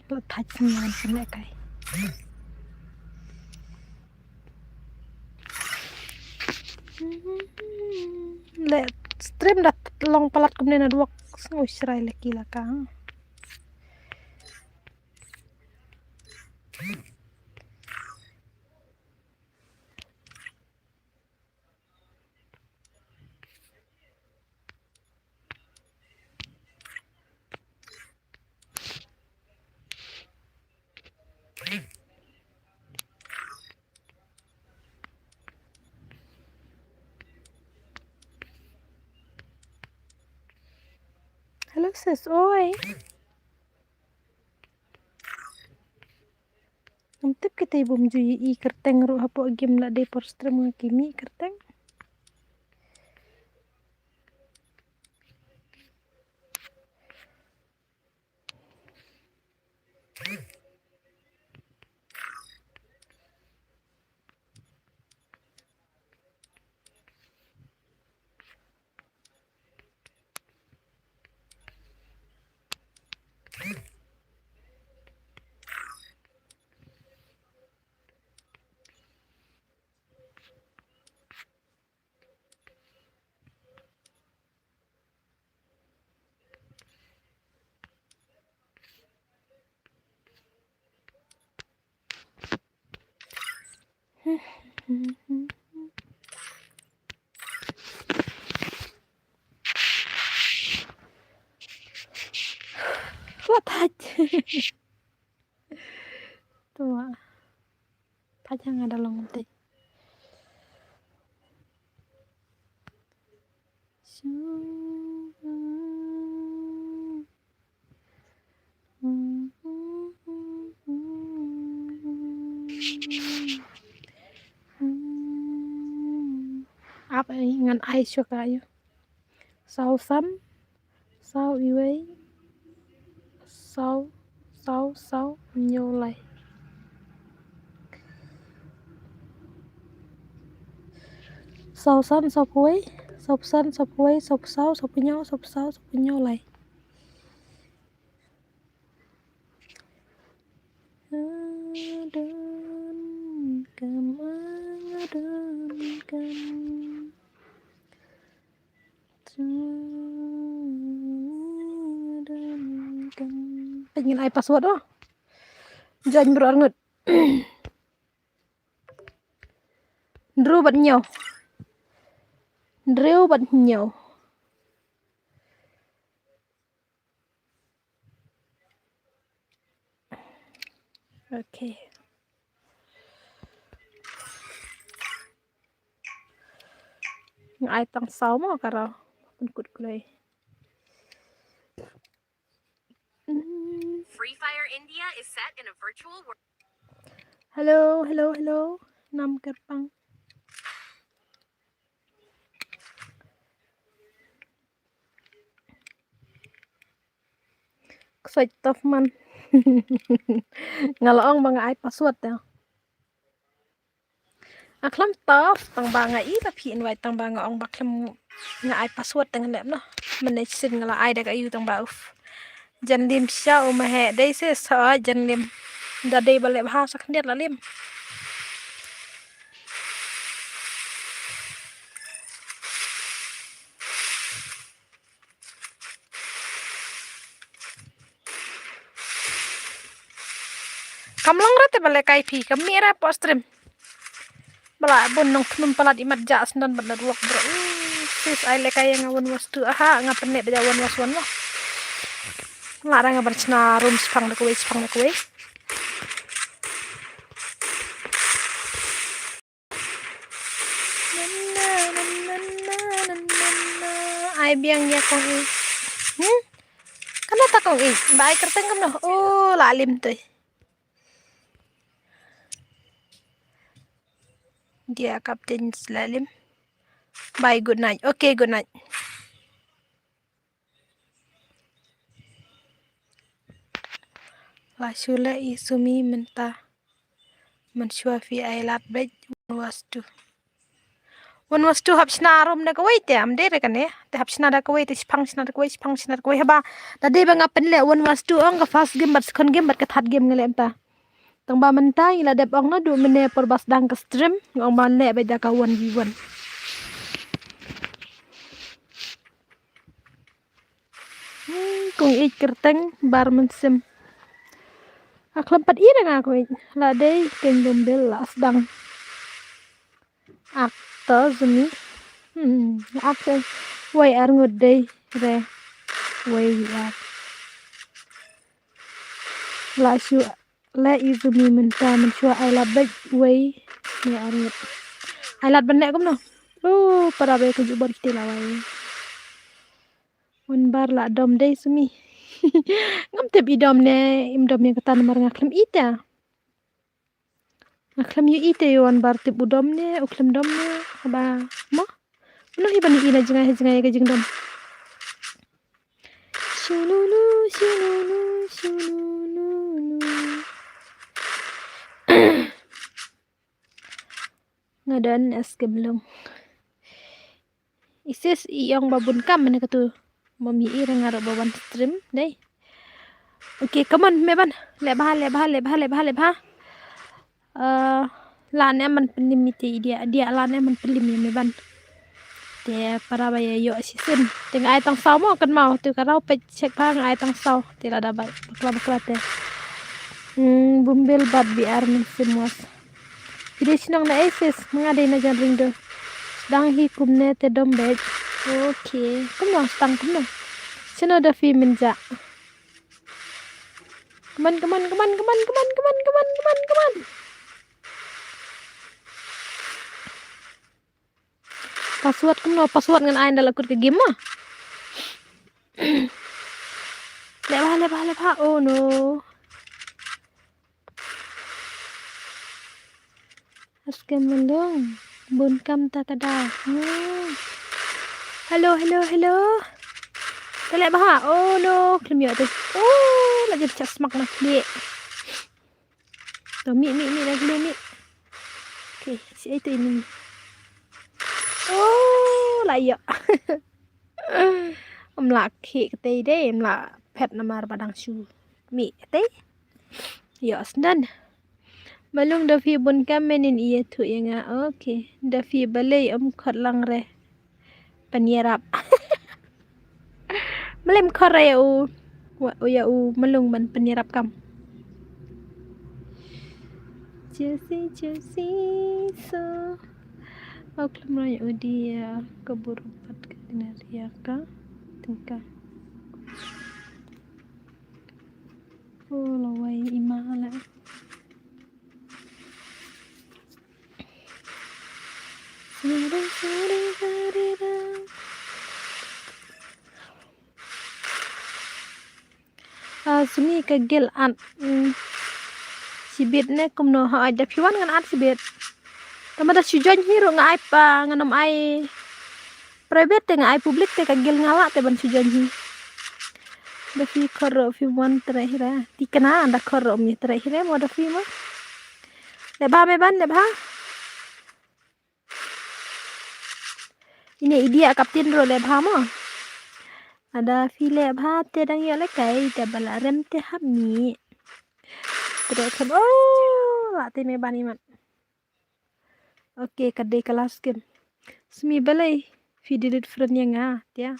La thait sngewbha sngewbha kai. Le stream da long palat kumne na duak sngew shrai leki la ka. Hello sis, oi. Ngam tip kita i bum ju i kyrteng ruh hapoh game la dei por stream nga ki mih kyrteng. Wat haj. Tua. Pajang ada long te. Ap ai ngan ai shuwa ka ïa. Saw san, saw iwei, saw, saw, saw, hynñiew lai. Saw san, saw phew wei, saw san, saw phew wei, saw saw, saw hynñiew, saw saw, saw hynñiew lai. Nga donkam, nga donkam. Nga donkam. Ngin ai password oh. Join bro arngut. Hynriew bad hynñiew. Hynriew bad hynñiew. Okay. Nga ai tang saw mo ka raw. Pynkut kloi. Mm. Free Fire India is set in a virtual world. Hello, hello, hello. Nam kyrpang. Ksait tough man. Nga la ong ba nga ai password ïa. Nga khlem tough tang ba nga i ba phi invite tang ba nga ong ba khlem nga ai password tang lem noh. Mynne shisien nga la ai da ka ïa tang ba uf. Jan lim sha u ma he dei se sa jan lim. Da dei ba leh bha sa khyndiat la lim. Kam long re te ba lehkai phi, kam mih re hapoh stream. Ba la bun nongkhnum palat imat jah sndon bad network bro. Ih, sis ai lehkai ïa nga one was two. Aha, nga pynleh ba ja one was one mo. Nga ra nga ban shna room shipang da kawei, shipang da kawei. Ai biang ïa kong i. Hmm? Kano ta kong i? Ba ai kyrteng kumno? Oh, la lim toi. Dia kapten la lim. Bye, good night. Okay, good night. La shu leh i Sumi mynta. Mynshuwa phi ai lad beit one was two. One was two hap shna room na kawei te am dei re kane. Te hap shna da kawei te shipang shna da kawei, shipang shna da kawei haba. Da dei ba nga pynleh one was two ong ka first game bad second game bad ka third game nga leh mynta. Tang ba mynta ngi la dep ong naduh mynne por ba sdang ka stream nga ong ba leh beit da ka one v one. Hmm, kong ïeit kyrteng Bar Mynsiem. Nga khlem pat i da nga kong ïeit. La dei keng Bumbil la sdang. Ak to Sumi. Hmm, ak to. Wei ar ngut dei re. Wei ar. La shu leh i Sumi mynta mynshuwa ai lad beit wei. Ne ar ngut. Ai lad ban leh kumno. Oh, para ba ka jubor kita la wei. Wan bar la dom dei Sumi. Ngam tip i dom ne im dom ïa kata namar nga khlem i te. Nga khlem ïohi te ïa wan bar tip u dom ne u khlem dom ne haba mo. Mano hi ban ïohi na jngai ha jngai ka jingdom. Shununu, shununu, shununu. Nga don es kemlong. Isis i ong ba bun kam mane katu. Mami i rang aro ba wan stream dei. Okay, come on, me ban. Leh bha, leh bha, leh bha, leh bha, leh bha. Eh, la ne man pynlim ite i dia, dia la ne man pynlim i me ban. Te para ba ïa ïoh shisien. Te nga ai tang saw mo kan mau. Te ka raw peit check bha nga ai tang saw. Te lada ba bakla bakla te. Hmm, Bumbil bad B R Mynsiem was. Phi dei shnong na ei sis, nga dei na Jan Ring do. Sdang hi kumne te dom beit. Okay. Kumno sdang kumno? Shano da phi mynjah? Come on, come on, come on, come on. Password kumno, password ngan ai ynda la kut ka game ma. Leh bha, leh bha, leh bha. Oh no. Ar skhem Malung. Bun kam ta ka dau. Hmm. Hello, hello, hello. Te leh bha. Oh no, khlem ïoh te. Oh, la jot sha smak na khlieh. To mih, mih, mih na khlieh mih. Okay, shi ai te ini. Oh, la ïoh. Ym lah khih katei dei, ym lah phet namar ba dang shu mih katei. Ïoh sngewdon. Malung da phi bun kam men in ïathuh ïa nga. Okay. Da phi balei ym khot lang re. Pynïarap. Balei ym khot re ïa u. Wa-, ïa u Malung ban pynïarap kam. Jesse, Jesse, so. Au khlem roi u dia ka buru pat ka dina ria ka. Tingka. Oh, lawai ima la. Sari, sari, sari, ra. Ah, sumi ka gel at, mm, shibit ne kumno ha ai da phi wan ngan at shibit. Tama da shu join hi ruh nga ai pa ngan ym ai private te nga ai public te ka gel nga lah te ban shu join hi. Da phi khor ruh phi wan tre hi ra. Ti kana da khor ruh mi tre hi re mo da phi mo. Leh bha me ban leh bha. Ine i dia kaptin ruh leh bha mo. Ada phi leh bha te dang ïoh leh kai te ba la rem te hap ni. Te dang khlem oh la te me ban imat. Okay, ka dei ka last game. Sumi balei phi delete friend ïa nga te.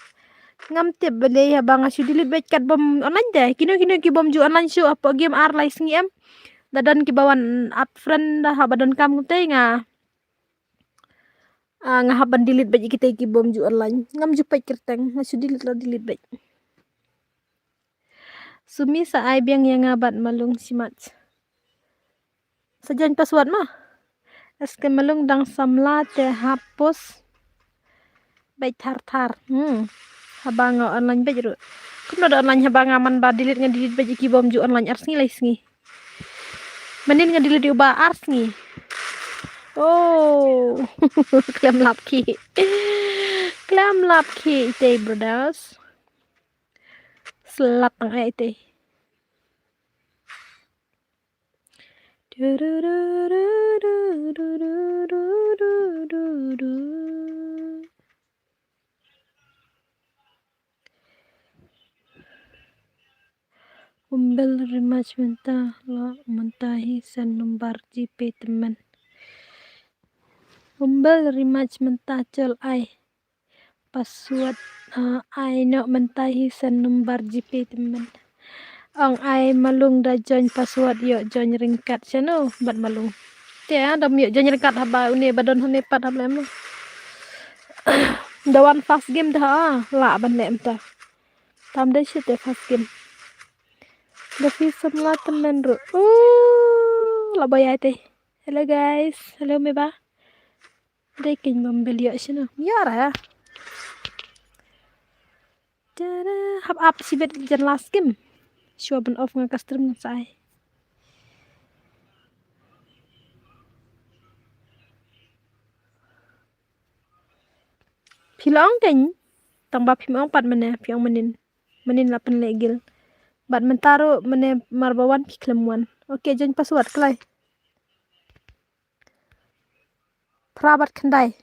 Ngam tip balei haba nga shu delete bad kat bom online te. Kino kino ki bom ju online shu hapoh game ar lai sngi em. Da don ki ba wan add friend da haba don kam te nga. Ah, nga hap ban delete bad ïa kita ki bom ju online. Ngam ju peit kyrteng, nga shu delete la delete bad. Sumi sa ai biang ïa nga bad Malung shimat. Sa join password ma. Eske Malung dang samla te hap post. Bad thar thar. Hmm. Haba nga online bad ruh. Kumno da online haba nga man ba delete nga delete bad ïa ki bom ju online ar sngi lai sngi. Manin nga delete ïa u ba ar sngi. Oh. Khlem lap ki. Khlem lap ki te brothers. Slat tang ai te. Umbel rimach mynta la mynta hi sen number G P tymmen. Umbel rimach mynta chol ai. Password, ah, ai noh mynta hi sen number G P tymmen. Ong ai Malung da join password ïoh join ryngkat shano bad Malung. Te ah, dam ïoh join ryngkat haba une ba don hane pat haba lem. Da wan first game da ha, la ban lem ta. Tam dei shi te first game. Da phi samla tymmen ruh. Uh, la boy ai te. Hello guys. Hello me ba. Dei king bom bel ïoh shino. Ïoh ra. Tada, hap ap shibit jan last game. Shuwa ban off nga ka stream ngan sa ai. Phi la ong keiñ, tang ba phim ong pat mane, phi ong manin. Manin la pynleh gil. Bad mynta ruh mane mar ba wan phi khlem wan. Okay, join password klai. Phra bad khyndai.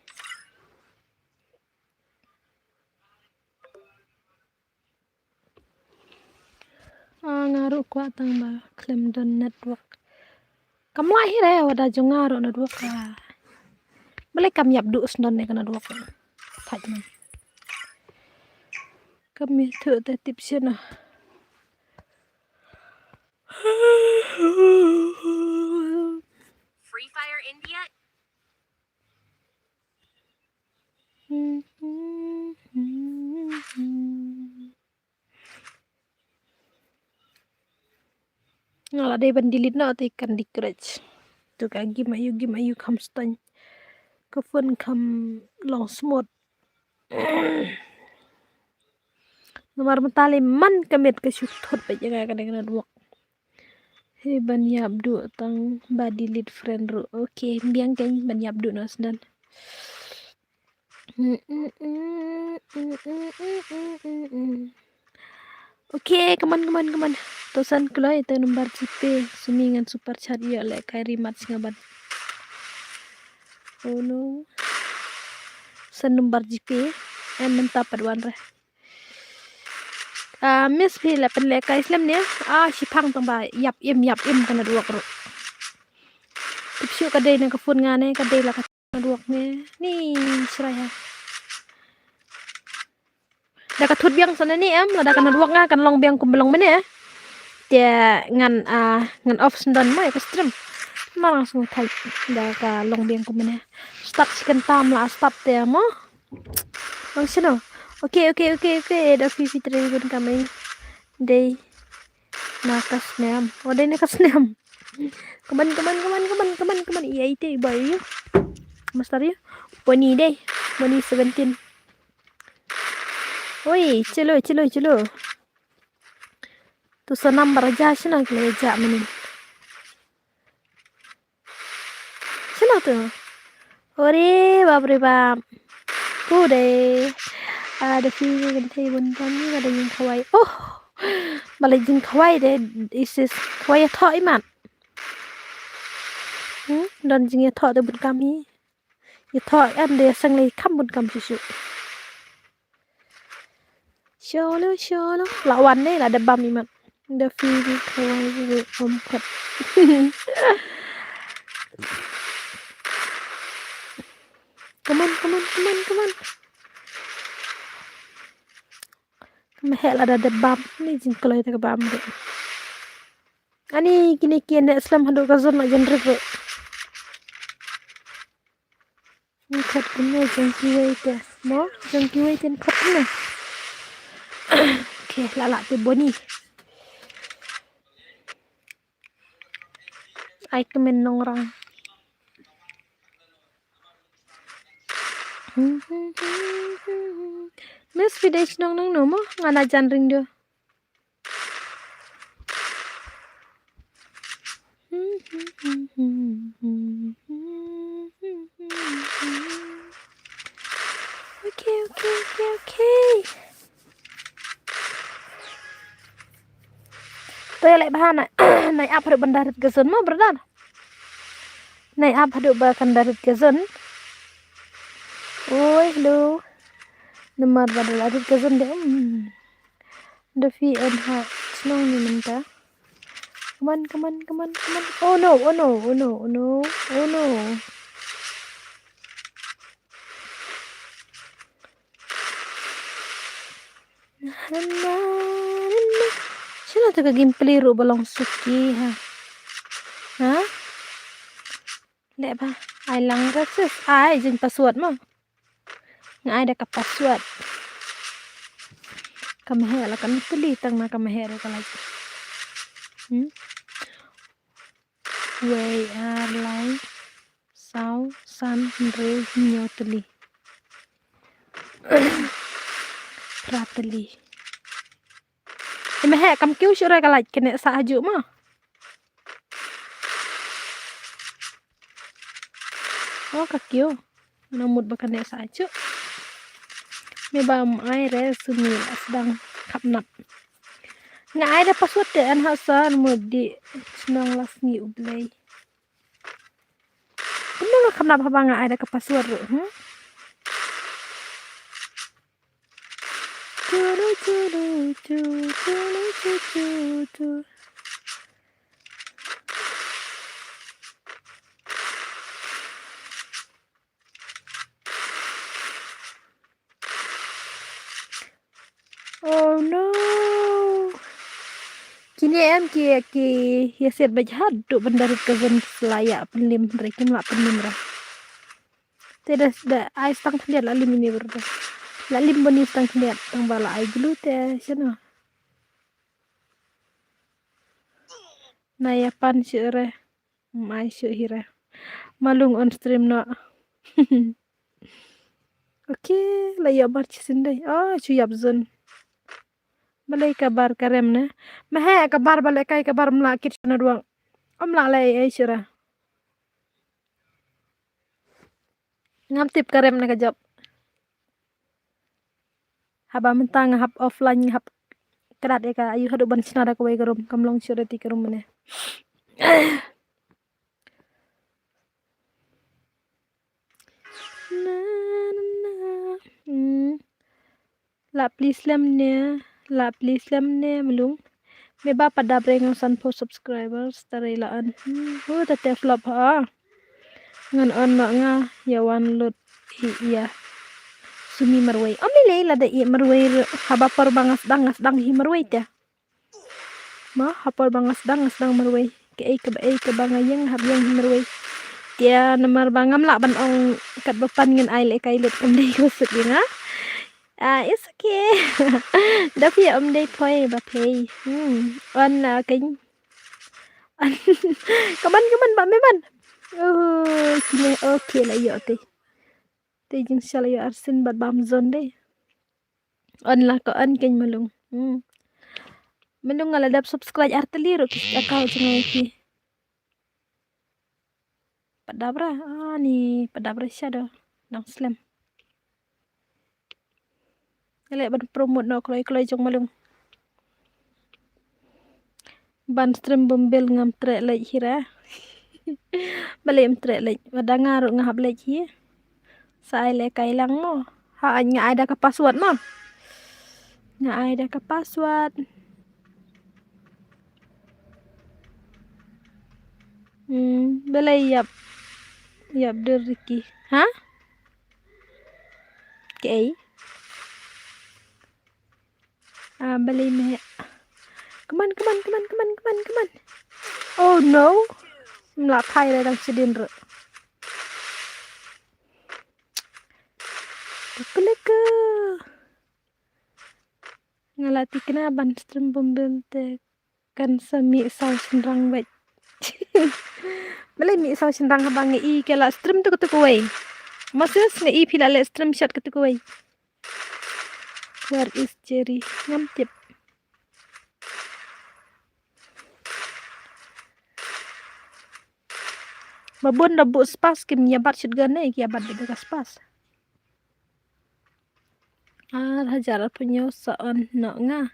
Ah, nga ruh kwah tang ba khlem don network. Kam lah hi re, wada jong nga ruh network ka. Balei kam ïap duh sndon ne ka network. Thait man. Kam ïathuh te tip shano. Free Fire India. Nga la dei ban delete noh te Candy Crush. Tu ka game aïu, game aïu kham stan. Ka phone kham long smooth. Namar mynta lei man ka miet ka shu thut beit ïa nga ka dei ka network. Hei ban ïap duh tang ba delete friend ruh. Okay, biang kein ban ïap duh noh sdang. Okay, come on, come on, come on. To san kloi te number GPay, sumi ngan super chat ïa leh kai rimat sngaban. Oh no. San number GPay, em mynta pat wan re. Ah, miss phi la pynleh kai slem ne? Ah, shiphang tang ba ïap im, ïap im ka network ruh. Tip shu ka dei na ka phone nga ne, ka dei la ka network ne. Ni shrai ha. Da ka thut biang sa ne ni em, lada ka network nga kan long biang kum ba long mynne. Te ngan, ah, ngan off sndon mo ïa ka stream. Marang sngewthuh da ka long biang kum mynne. Start shi kynta ma la start te mo. Bang shano. Okay, okay, okay, okay. Da phi phi trei bun kamai. Dei na ka snem. Oh, dei na ka snem. Come on, come on, come on, come on, come on, come on. Ïa ite bai. Master ïa. Boni dei. Boni seventeen. Oi, chalo, chalo, chalo. Tu sa number ja shano kle ja mini. Shano tu? Ore bap re bap. Tu de. Ah, da phi kan thei bun kam ni ka da jingkhawai. Oh. Ba la jingkhawai de isis khawai ïathoh imat. Hmm, don jingïathoh de bun kam hi. Ïathoh em de sang lei kham bun kam shisha. Sholo, sholo. La wan ne, la da bam imat. Da phi phi khawai phi phi om khat. Come on, come on, come on, come on. Kam heh la da da bam. Ni jingkloi da ka bam de. Ani kine kine slem haduh ka zon la jan rik rik. Ni khat kumne jong kiwei te. Mo, jong kiwei te ni khat kumne. Okay, la la te boni. Ai kmen nongrang. Miss Videsh nong nong no mo, nga na jan ring do. Okay, okay, okay, okay. To ïa leh bha na, nai ap haduh ban da rit ka zon mo, brother. Nai ap haduh ba kan da rit ka zon. Oi, hello. Namar ba da la rit ka zon de, um. Da phi en ha shnong ni mynta. Come on, come on, come on, come on. Oh no, oh no, oh no, oh no, oh no. Shano te ka gameplay ruh ba long suki ha. Ha? Leh ba ai lang ka sis ai jing password mo. Nga ai da ka password. Ka meheh la ka nutli tang na ka meheh ruh ka la. Hmm? Wei ar lai saw san hynriew hynñiew tylli. Phra tylli. I meheh kam kiew shuh re ka lait kane sa hajuh mo. Oh ka kiew. Nga mut ba kane sa hajuh. Me ba um ai re sumi la sdang khapnap. Nga ai da password te an ha sa mut di shnong la sngi U Blei. Kumno nga khapnap haba nga ai da ka password ruh, hmm? Chulu, chulu, chu, chulu, chu, chu, chu. Oh no. Kine em ki, ki ïa siat beit haduh ban da rit ka zon, ki la ïa pynlim re, kim lah pynlim re. Te da, da ai stang khyndiat la lim ine bro. La lim bani stang khyndiat tang ba la ai glue te shano. Na ïa pan shuh re. Mai shuh hi re. Malung on stream noh. Okay, la ïoh bar chi sien dei. Oh, chu ïap zon. Balei ka bar ka rem ne? Mahe ka bar balei kai ka bar mla kit shana duang. Om la lei ei shira. Ngam tip ka rem ne ka jop. Haba mynta nga hap offline, nga hap kdat ïa ka, ayu haduh ban shna da kawei ka room, kam long shuh da ti ka room ne. Na, na, na. Hmm. La please lem ne, la please lem ne, Malung. Me ba pat dap re nga sanphew subscribers, tare la an. Hmm, oh, ta te flop ha. Ngan on ma nga, ïa wan lut hi ïa. Sumi marwei. Om lei lada i marwei re, haba por ba nga sdang, nga sdang hi marwei te. Ma, ha por ba nga sdang, nga sdang marwei. Kaei kaba, ei kaba nga ïeng, hap ïeng hi marwei. Te namar ba ngam lah ban ong katba pan ngan ai lehkai lut kam dei ko suk ïa nga. Ah, it's okay. Da phi ym dei poi ba phi. Hmm. On la keiñ. Kaman, kaman ba me ban. Oh, kine, okay la ïoh te. Te jingshah la ïoh arsien bad bam zon dei. On la ka on keiñ Malung. Hmm. Malung nga la dep subscribe ar tylli ruh ki account jong nga ki. Padabra, ah, ni padabra shadow. Dang slem. Nga leh ban promote noh kloi kloi jong Malung. Ban stream bym bel ngam treh leit hi re. Balei ym treh leit, wada nga ruh nga hap leit hi. Sa ai lehkai lang mo. Ha, nga ai da ka password mo. Nga ai da ka password. Hmm, balei ïap, ïap dur Ricky. Ha? Kaei? Ah, balei me. Come on, come on, come on, come on, come on, come on. Oh no. Mla phai re dang sidin re. Leka leka. Nga la thikna ban stream bym bel te kan sa mih saw shynrang beit. Balei mih saw shynrang haba nga i ka la stream tu katu kawei. Moses nga i phi la leh stream shot katu kawei. Where is Jerry? Ngam tip. Ba bun da buh spas kim ïa bat shotgun ne, ki ïa bat da ka spas. Ar hajar arphew hynñiew sa on noh nga.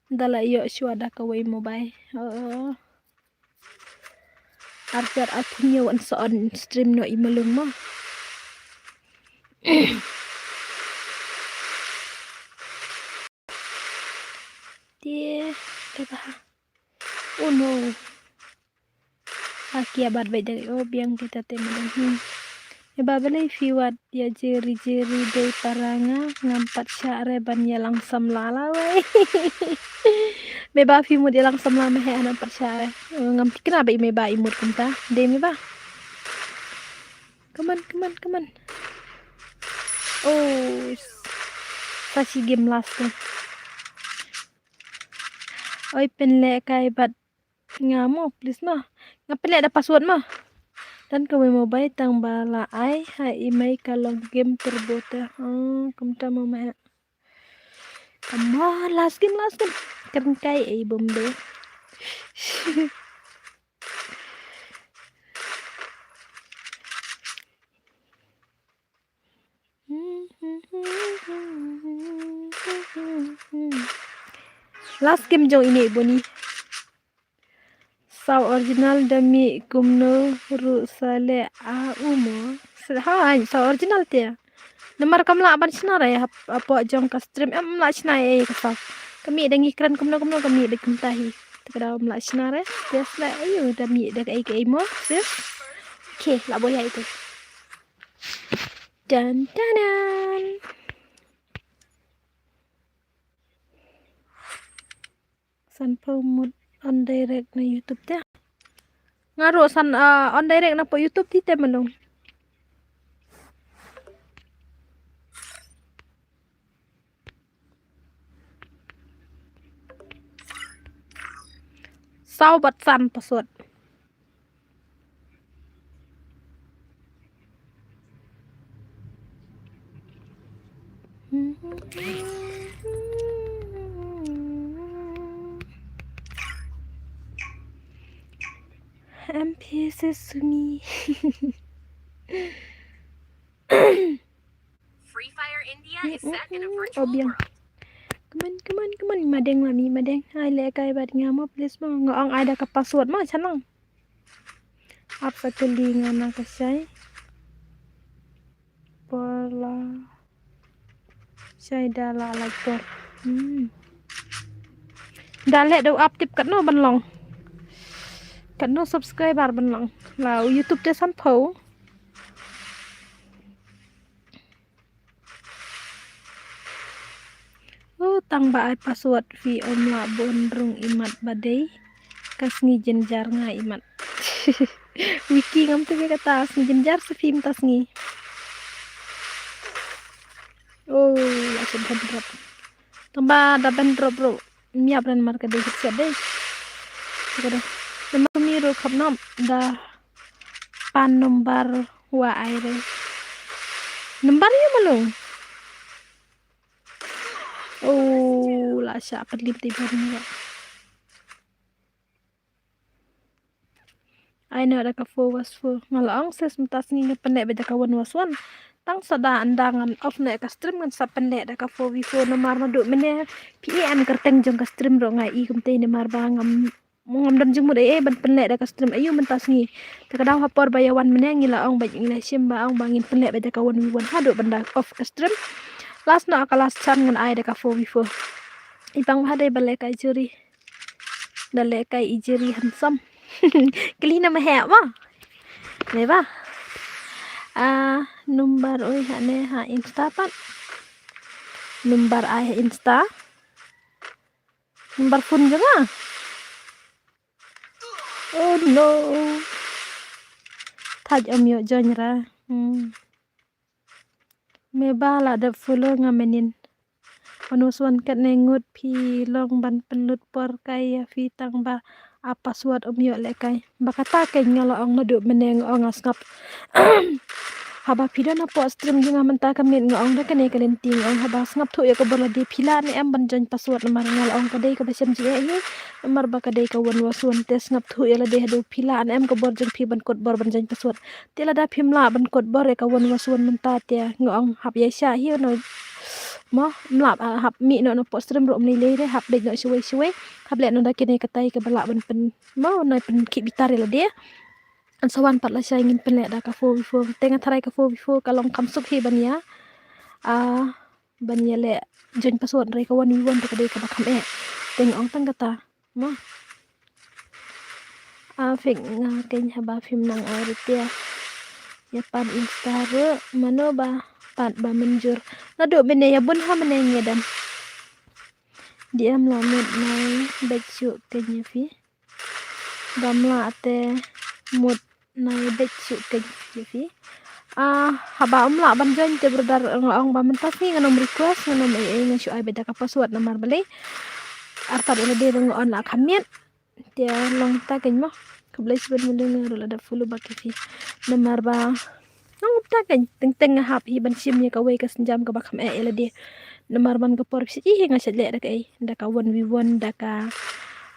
Da la ïoh shuwa da kawei mobile. Oh. Ar hajar arphew hynñiew yn sa on stream noh i Malung mo. Te, te ba. Oh no. Ha ki ïa bat beit da, oh, biang kita te Malung. Hmm. E ba balei phi wad ïa Jerry, Jerry dei para nga, ngam pat shah re ban ïalang samla lawei. Me ba phi mut ïalang samla me he, ngam pat shah re. Oh, ngam thikna ba i me ba i mut kumta. Dei me ba. Come on, come on, come on. Oh, sa shi game last te. Oi, pynlehkai bad nga mo, please mo. Nga pynleh da password mo. Don kawei mobile tang ba la ai ha i mei ka long game turbo te. Oh, kumta mo meh. Come on, last game, last game. Kren kai ei bym dei. Last game jong ine i Boni. Saw original da mih kumno ruh sa leh a u mo. Sa, ha, saw original te. Namar kam lah ban shna re hap, hapoh jong ka stream em lah shna ei ka saw. Ka mih da ngi kren kumno kumno ka mih bad kumta hi. Te ka daw em lah shna re. Te sa leh ayu da mih da kaei kaei mo. Sis. Okay, lah boi ïa itu. Dan dan dan. Sanphew mut on direct na YouTube te. Nga ruh san, ah, on direct na pdeng YouTube te te Malung. Saw bad san password. M P S S Sumi. Free Fire India is set in a virtual Obiang. World. Come on, come on, come on. Madeng lami, madeng. Ai le kai bad nga mo, please mo. Nga ong ai da ka password mo, chanang. Ap sa kali nga na ka shai. Por la shai da la la por. Hmm. Da le do ap tip katno ban long. Katno subscriber ban long. La YouTube te san pho. Oh, tang ba ai password phi ym lah bun rung imat ba dei ka sngi jynjar nga imat. Wiki ngam tip ïa kata sngi jynjar sa phi mynta sngi. Oh, la shu ban drop. Tang ba da ban drop ruh. Miap ren mar ka dei kit siat dei. Ka dei. Namar mi ruh khap nom da pan nombar wa ai re. Nombar ïa malung. Oh, la sha pynlip te ban ïa. Ai noh da ka four was four. Nga la ong ses mynta sngi nga pynleh bad da ka one was one. Tang sa da ynda ngan off noh ka stream ngan sa pynleh da ka four v four namar naduh mynne phi ïa em kyrteng jong ka stream ruh nga i kumte namar ba ngam ngam don jingmut ei ei ban pynleh da ka stream ayu mynta sngi. Te ka daw ha por ba ïa wan mynne ngi la ong ba ngi la shim ba ong ba ngin pynleh bad da ka one v one haduh ban da off ka stream. Last noh ka last chance ngan ai da ka four v four. I bang ba dei ba leh ka juri. Da leh kai i jeri handsome. Kali na ma heh ma. Ne ba. Ah, number oi ha ne ha Insta pat. Number ai ha Insta. Number phone jong nga. Oh no. Thaj ym ïoh join ra. Hmm. Me ba la dep follow nga menin. One was one kat ne ngut phi long ban pynlut por kai ïa phi tang ba a password ym ïoh leh kai. Ba kata kein nga la ong naduh mynne nga ong nga sngap. Haba phi don hapoh stream jong nga mynta ka miet nga ong da kane ka lynti nga ong haba sngap thuh ïa ka bor lade phi lah ne em ban join password namar nga la ong ka dei kaba shem jingeh hi. Namar ba ka dei ka one was one te sngap thuh ïa lade haduh phi lah ne em ka bor jong phi ban kut bor ban join password. Te lada phim lah ban kut bor ïa ka one was one mynta te nga ong hap ïaishah hi noh. Mo, ym lah, ah, hap mih noh na poh stream ruh ym lei lei re, hap beit noh shuwei shuwei. Hap leh noh da kine katai kaba lah ban pyn, mo, nai pynkhih bitar ïa lade. Yn sa wan pat lashai ngin pynleh da ka four v four. Te nga tharai ka four v four ka long kham suk hi ban ïa, ah, ban ïaleh join password re ka one v one te ka dei kaba kham eh. Te nga ong tang kata. Mo. A fik nga kein haba phim nang ai ruh te. Ïa pan Insta ruh mano ba pat ba mynjur. Naduh mynne ïa bun ha mynne ngi dang. Dei em la mut nai beit shuh kein ïa phi. Bym lah te mut nai beit shuh kein ïa phi. Ah, haba ym lah ban join te brother nga ong ba mynta sngi ngan ym request ngan ym ei ei ngan shu ai beit da ka password namar balei. Artat ïa lade ruh nga on la kham miet. Te long ta kein mo. Khublei shibun mylliñ nga ruh la dep follow back ïa phi. Namar ba nga ong ta kein teng teng nga hap hi ban shim ïa kawei ka sienjam kaba kham eh ïa lade. Namar man ka por phi i hi nga shait leh da kaei da ka one v one da ka,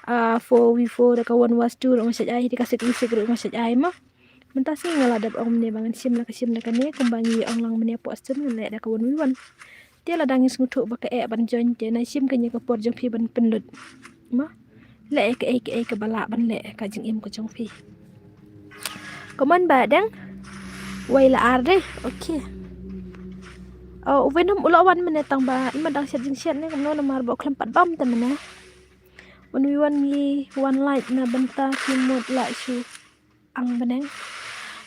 ah, four v four da ka one was two ruh nga shait ai da ka six v six ruh nga shait ai mo. Mynta sngi nga la dep ong mynne ba ngan shim la ka shim da kane kumba ngi ong lang mynne poh stream ngan leh da ka one v one. Te lada ngi sngewthuh ba ka eh ban join te nai shim kane ka por jong phi ban pynlut. Mo. Leh ïa kaei kaei kaba lah ban leh ka jingim ka jong phi. Kumon ba dang. Wei la ar dei. Okay. Oh, u Venom u la wan mynne tang ba i ma dang shet jingshet ne kumno namar ba u khlem pat bam te mynne. One v one ngi one like na bynta ki mut la shu ang bneng.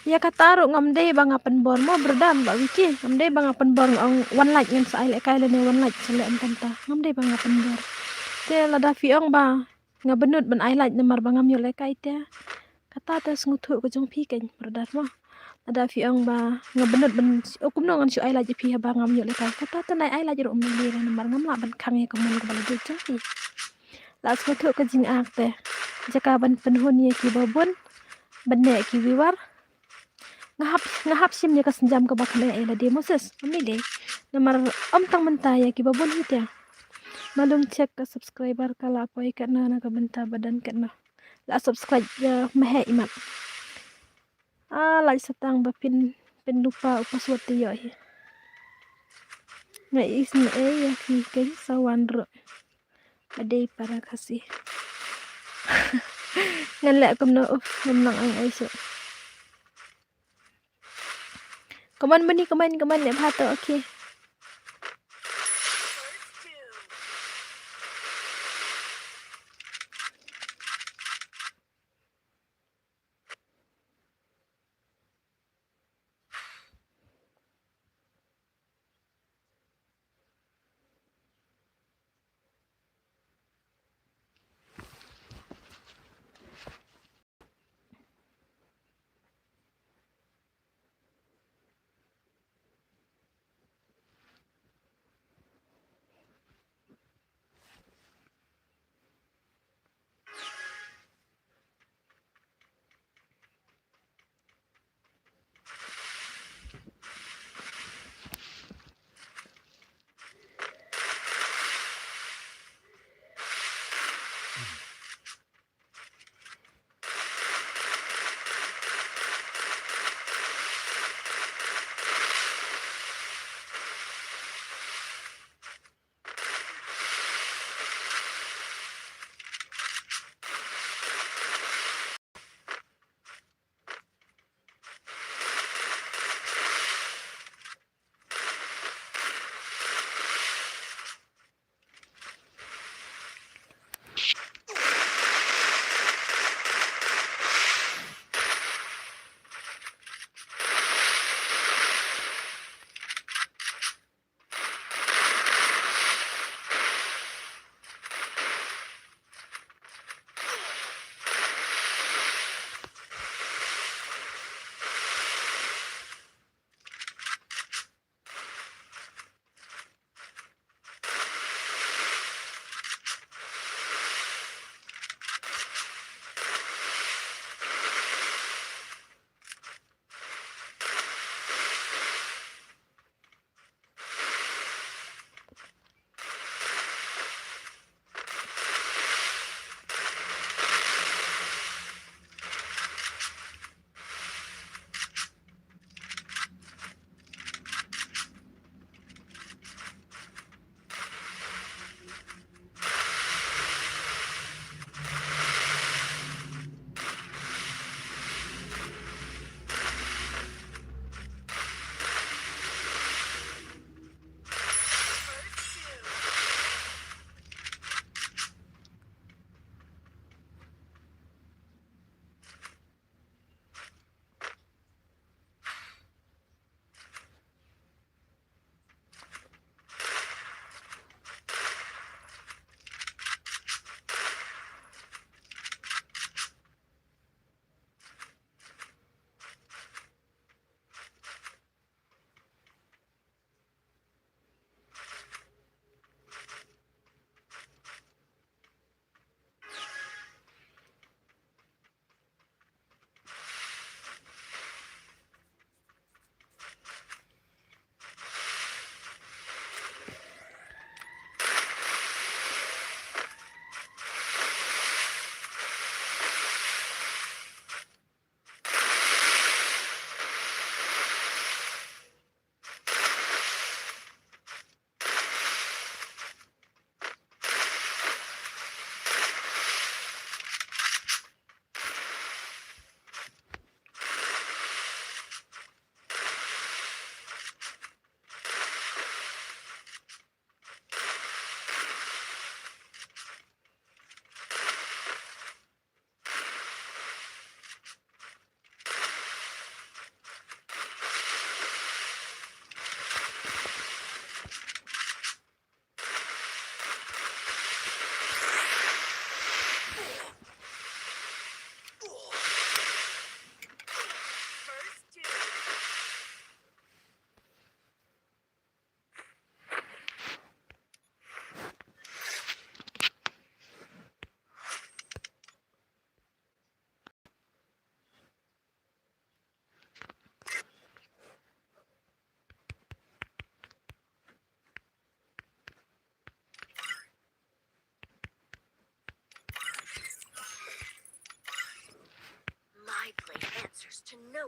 Ïa kata ruh ngam dei ba nga pynbor mo brother ba Wiki, ngam dei ba nga pynbor nga ong one like ngan sa ai leh kai lane one like sa leh em tanta. Ngam dei ba nga pynbor. Te lada phi ong ba nga bynnud ban ai like namar ba ngam ïoh leh kai te. Kata te sngewthuh ka jong phi kein brother mo. Lada phi ong ba nga bynnud ban, oh, kumno ngan shu ai like ïa phi haba ngam ïoh leh kai. Kata te nai ai like ruh ym lei lei namar ngam lah ban khang ïa ka mon kaba la dei jong phi. La sngewthuh ka jingak te. Jaka ban pynhun ïa ki babun. Ban neh ki viewer. Nga hap, nga hap shim ïa ka sienjam kaba kham eh ïa lade Moses. Ym lei lei. Namar ym tang mynta, ïa kiba bun hi te. Malum check ka subscriber ka la poi katno na ka bynta ba don katno. La subscribe, eh, maheh imat. Ah, la sa tang ba phin, phin lypa u password te ïoh hi. Nga isynei ïa ki keiñ sa wan ruh. Ba dei para Khasi. Ngan leh kumno, uf, ngam nang ang ai shuh. Comment bani, comment, comment leh bha to, okay.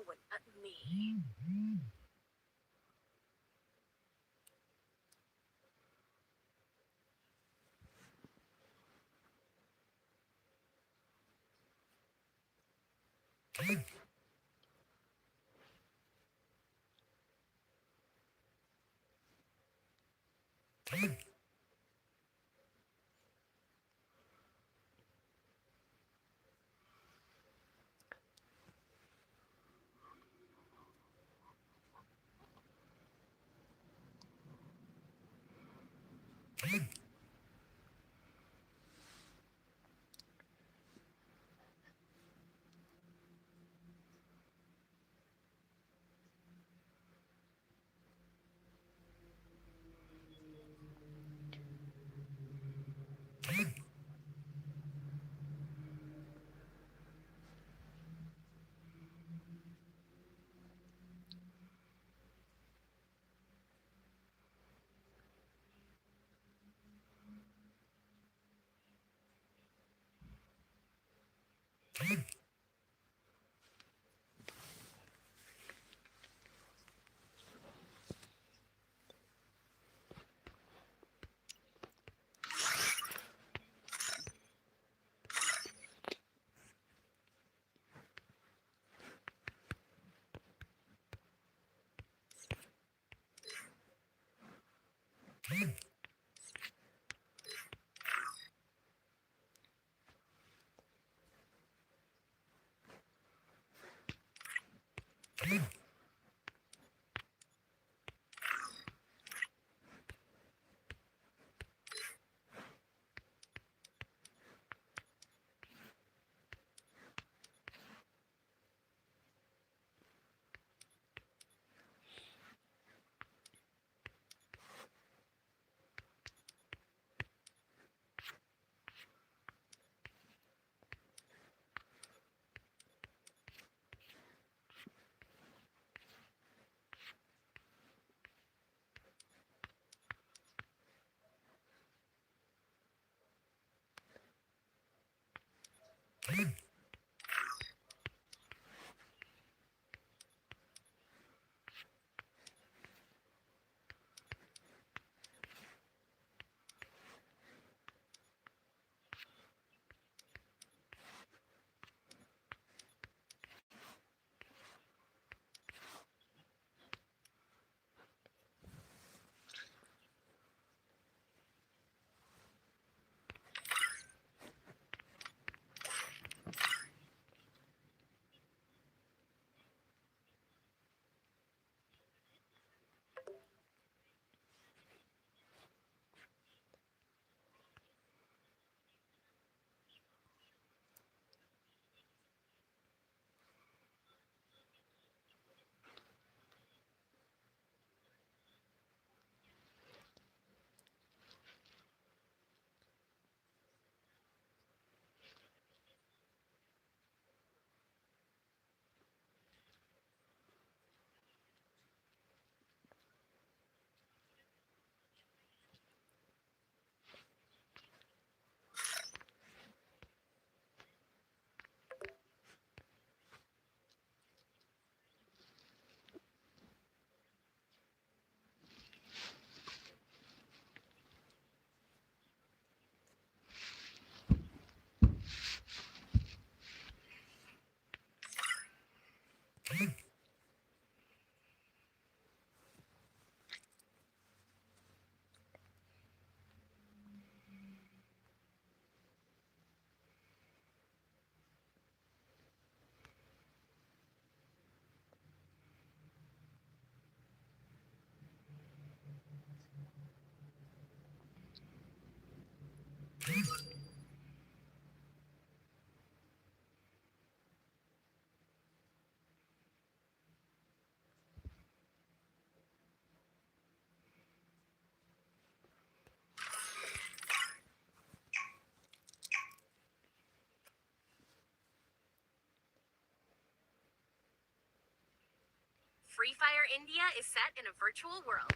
One at me. Free Fire India is set in a virtual world.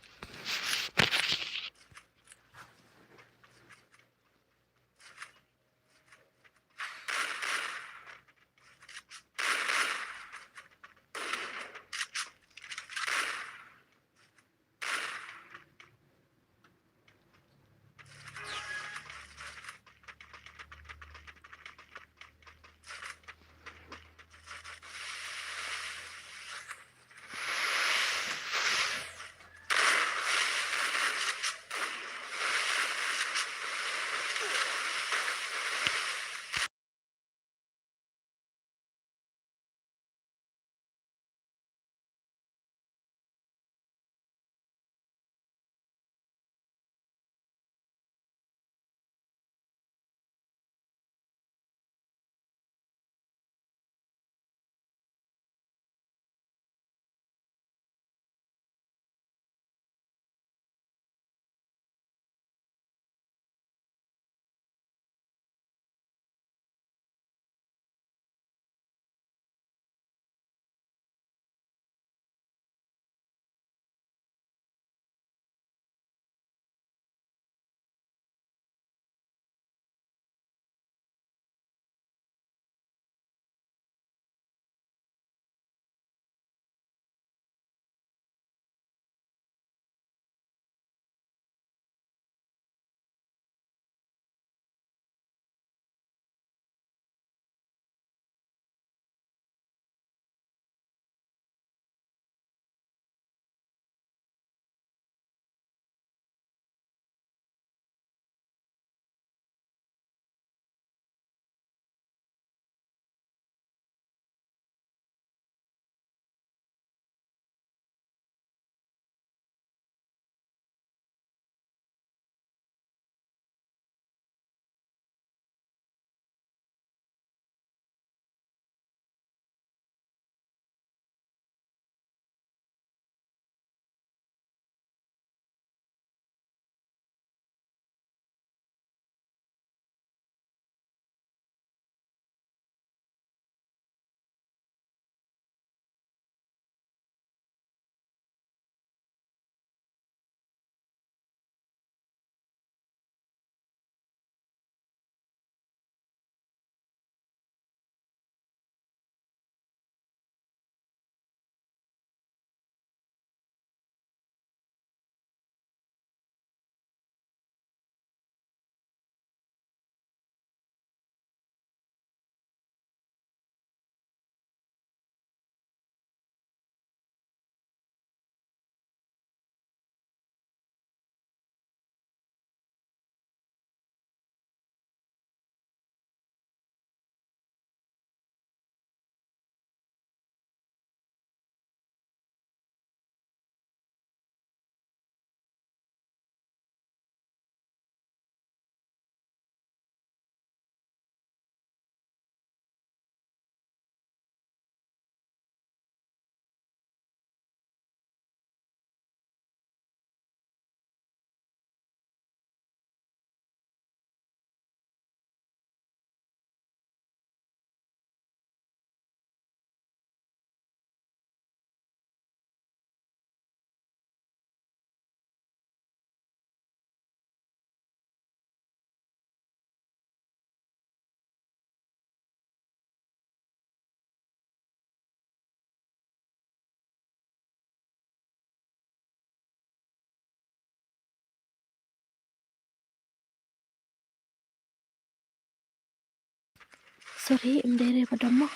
Sorry, em dei re ba dom mo.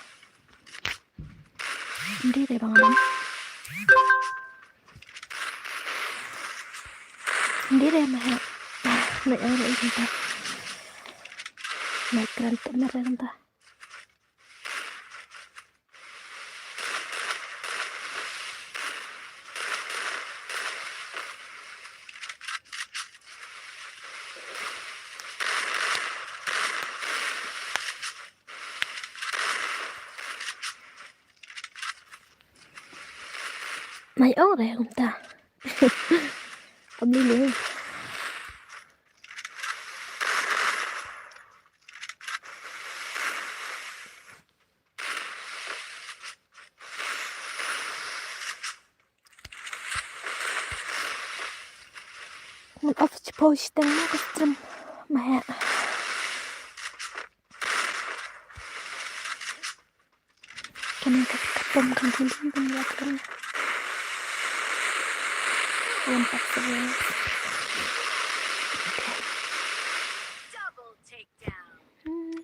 Em dei re ba nga dom. Em dei re ma ha. Nai ang re kumta. Nai kren tu mer re kumta. Nai ong re kumta. Kam lei lei. Ngan off chipau shiteng mo ka stream. Ma ha. Kane ka, ka pom kan kan kan kan kan kan. Wan pat sa. Hmm.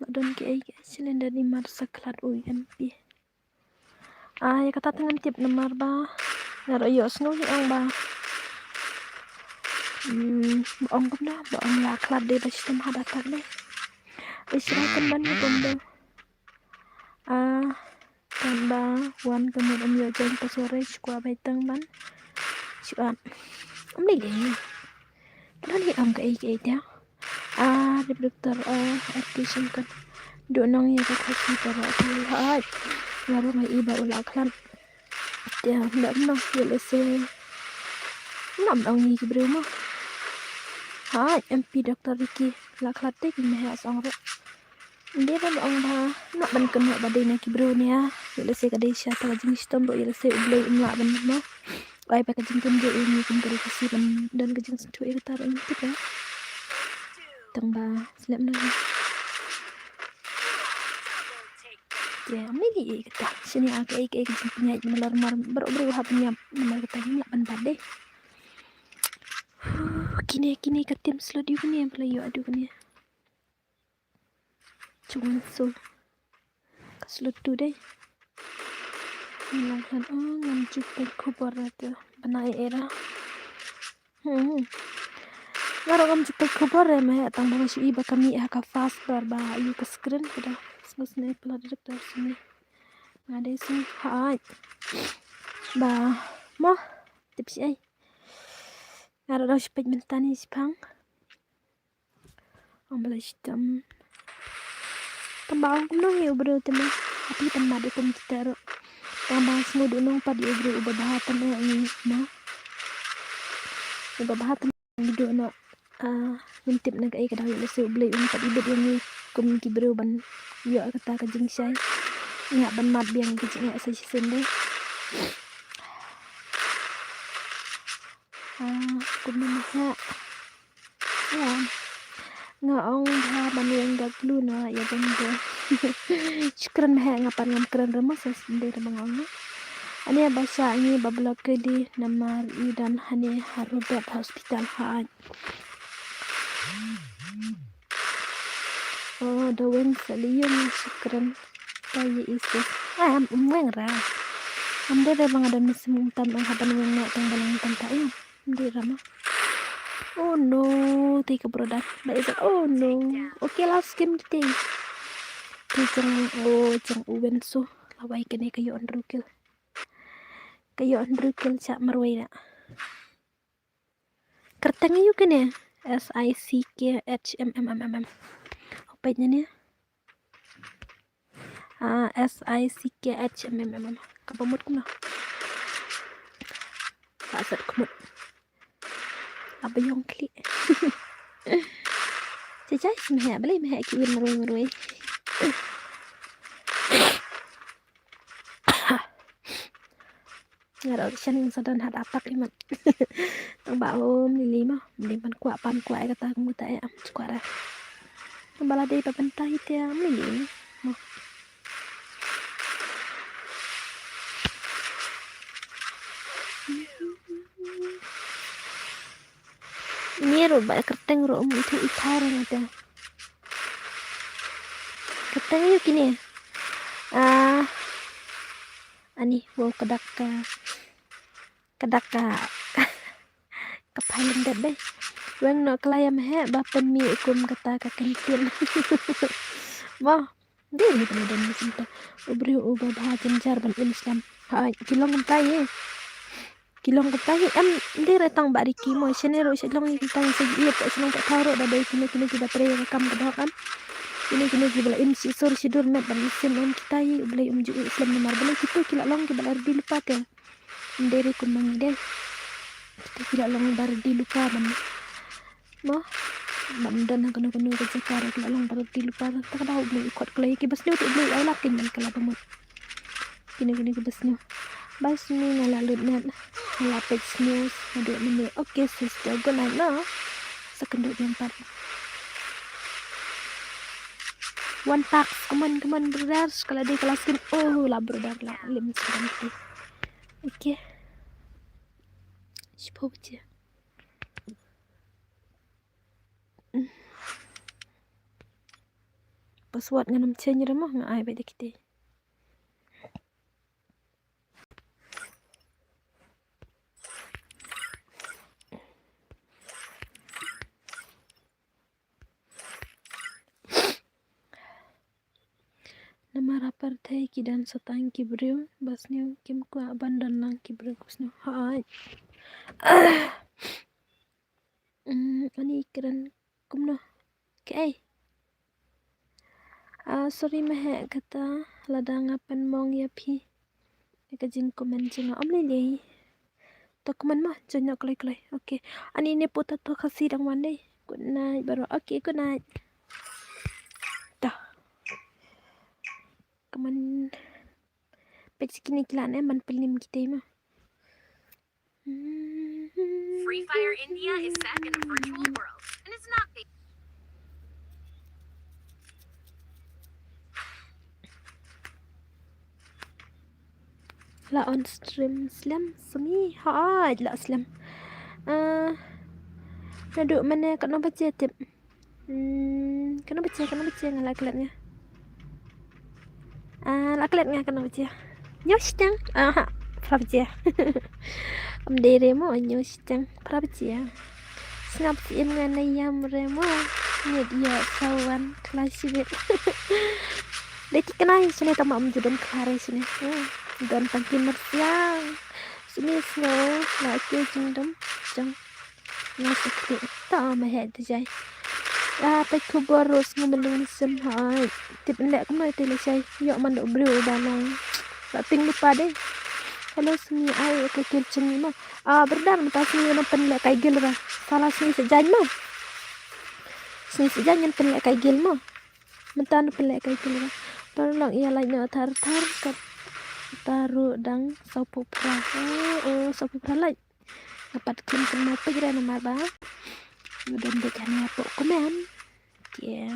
Don ki ei ki ei cylinder ni mar sa khlad u M P. Ah, ïa kata te ngam tip namar ba nga ruh ïoh sngew hi ong ba, hmm, ba ong kumno, ba ong la khlad dei ba shitom ha da tak dei. Dei shisha kan ban ïa pom dei. Ah, kan ba wan ka mut ym ïoh join password re, shu kwah bai tang ban. Shu ap. Ym lei lei. Don hi ong ka ei ka ei te. Ah, reproductor, ah, education kan. Duh nong ïa ka khosi para tu hait. Nga ruh nga i ba u la khlad. Te da nong ïa lehse. Nam nong ïa ki briew mo. Hait, M P Doctor Ricky la khlad te ki meh as ong ruh. Ym dei ba ong ba, noh ban kynnoh ba dei na ki briew ne ïa. Ïa lehse ka dei sha ta ka jingshitom ruh, ïa lehse U Blei um lah ban mo. Ai ba ka jingkyndiah ïa ngi kum ka ri Khasi ban don ka jingsngewthuh ïa kata ruh ngim tip ïa. Tang ba slem noh. Ïa, ym dei ïa kata. Shane ïa kaei kaei ka jingpynïaid namar mar baroh briew hap ban ïap namar kata ngim lah ban bat dei. Kine kine ka team slot ïa kine ba la ïoh adu kine. Jong Win So. Ka slot tu dei. Ngi long khlem, oh, ngam ju peit khubor ra te. Bana e era. Hmm. Nga ruh ngam ju peit khubor re, ma tang ba nga shu i ba ka mih ha ka fast bar ba ïa ka screen ka da. Sngew sngewsih pala direct tor sngewsih. Nga dei sngewsih hait. Ba mo tip shi ei. Nga ruh dang shu peit mynta ni shipang. Ong ba la shitom. Tang ba ong kumno hi u briew te mo. Happy tang ba dei kum kita ruh. Tang ba sngewdon ong pat ïa u briew uba bha te mo, ong mo. Uba bha te mo, dei noh. Ah, ngim tip na kaei ka daw ïa lehse U Blei um pat ibit ïa ngi kum ki briew ban ïoh kata ka jingshai. Ngi hap ban mad biang ka jingeh sa shisien dei. Ah, kumno ma ha. Ïa. Nga ong bha ban weng da glue na ïa ban de. Shukran ma ha, nga pan ngam kren re ma sa sendiri ba nga ong na. Ani ba sha ngi ba block kali namar i don hani ha Robert Hospital ha. Oh, da weng sa liang shukran. Ta ïa i sis. Ai, am, am weng ra. Am dei re ba nga don mynsiem tam ong ha ban weng na tang ba lang tam ta ïa. Am dei ra ma. Oh no, te ka brother. Ba ïa, oh no. Okay, last game te. Te jong, oh, jong u Win So. Lawai kane ka ïoh hynriew kill. Ka ïoh hynriew kill sha marwei na. Kyrteng aïu kane? S I C K H M M M M M. Au peit ne ne. Ah, S I C K H M M M M. Kaba mut kumno? Ka sat kumut. Aba ïong kli. Jai jai smehe, balei mehe ki win marwei marwei. Nga ruh shen sa don ha da pak imat. Tang ba um lili ma. Mending pan kwah pan kwah ïa kata kum kata ïa am kwah ra. Tang ba la dei ba bynta ïa te am lili ma. Ruh ba kyrteng ruh um ithuh ithaw ruh ngan te. Kyrteng aïu kine? Ah, ani, wow, ka dak ka, ka dak ka, ka phaileng dep dei. Weng noh ka la ïam heh ba pynmih kum kata ka kyntien. Mo. Dei ne pyndonkam mynta. U briew uba bha jynjar ban im slem. Ha, ki long kumta ïa. Ki long kumta ïa, em, dei re tang ba ri ki mo, shane ruh sha long ïa kumta ïa, sa ïa pat shnong pat thaw ruh da dei kine kine kiba trei ïa ka kam ka doh kam. Kine kine kiba la im shi sur shi dur met ban ïa sim em kita ïa, U Blei um ju ïa slem namar balei kito ki la long kiba la rdi lypa te. Em dei re kum ma ngi dei. Kita ki la long ba rdi lypa ban Mo, ban don ha kano kano ka jaka ruh ki la long ba rdi lypa, ta ka daw U Blei u khot kloi, kiba sniew te U Blei u ai lad kein ban kylla ba mut. Kine kine kiba sniew. Bye Sumi, nga la lut net. Nga la peit sniew naduh mynne. Okay sister, good night noh. Sa kynduh biang pat. One pack, come on, come on brother. Ka la dei ka la skin. Oh, la brother la lim skin. Okay. Shiphew baje. Password ngam change re mo, nga ai beit da kti. Namar ha pyrthei ki don sa tang ki briew ba sniew, kim kwah ban don lang ki briew ba sniew. Hooid. Mm, ani kren kumno? Kaei? Ah, sorry ma heh kata, lada nga pynmong ïa phi. Ïa ka jingkmen jong nga, ym lei lei. To kmen ma, join noh kloi kloi. Okay. Ani ne puta to Khasi dang wan dei. Good night baroh. Okay, good night. To. Kmen. Peit sa kine ki la ne ban pynlim kita ma. Free Fire India is set in a virtual world and is not based. La on stream slem Sumi? Hooid, la slem. Ah, naduh mynne katno baje tip? Hmm, katno baje, katno baje nga la klet nga. Ah, la klet nga katno baje. Hynñiew shiteng. Aha, phra baje. Ym dei re mo, hynñiew shiteng. Phra baje. Sngap sien nga na ïam re mo. Ngeit ïa sawan khlai shibit. Dei thikna ïa shane tang ma ym ju don khlai re shane. Hmm, don tang ki myrsiang. Sumi sngew la kiew jingdum jong nga sa khlieh. Ta ma heh te jai. Ah, peit khubor ruh sngew mylliñ sim hooid. Tip leh kumno te lashai. Ïoh man da u briew uba long. Sa ting lypa dei. Hello Sumi, ai ka kiew jong ngi ma. Ah, brother, mynta sngi ngan pynlehkai guild ba. Sa la sngi sa jaiñ ma. Sngi sa jaiñ ngan pynlehkai guild ma. Mynta ngan pynlehkai guild ba. Pynlong ïa like noh thar thar kat. Mynta ruh dang sawphew phra. Oh, oh, sawphew phra like. Nga pat khlem kynmaw peit re namar ba nga don beit hangne hapoh comment. Te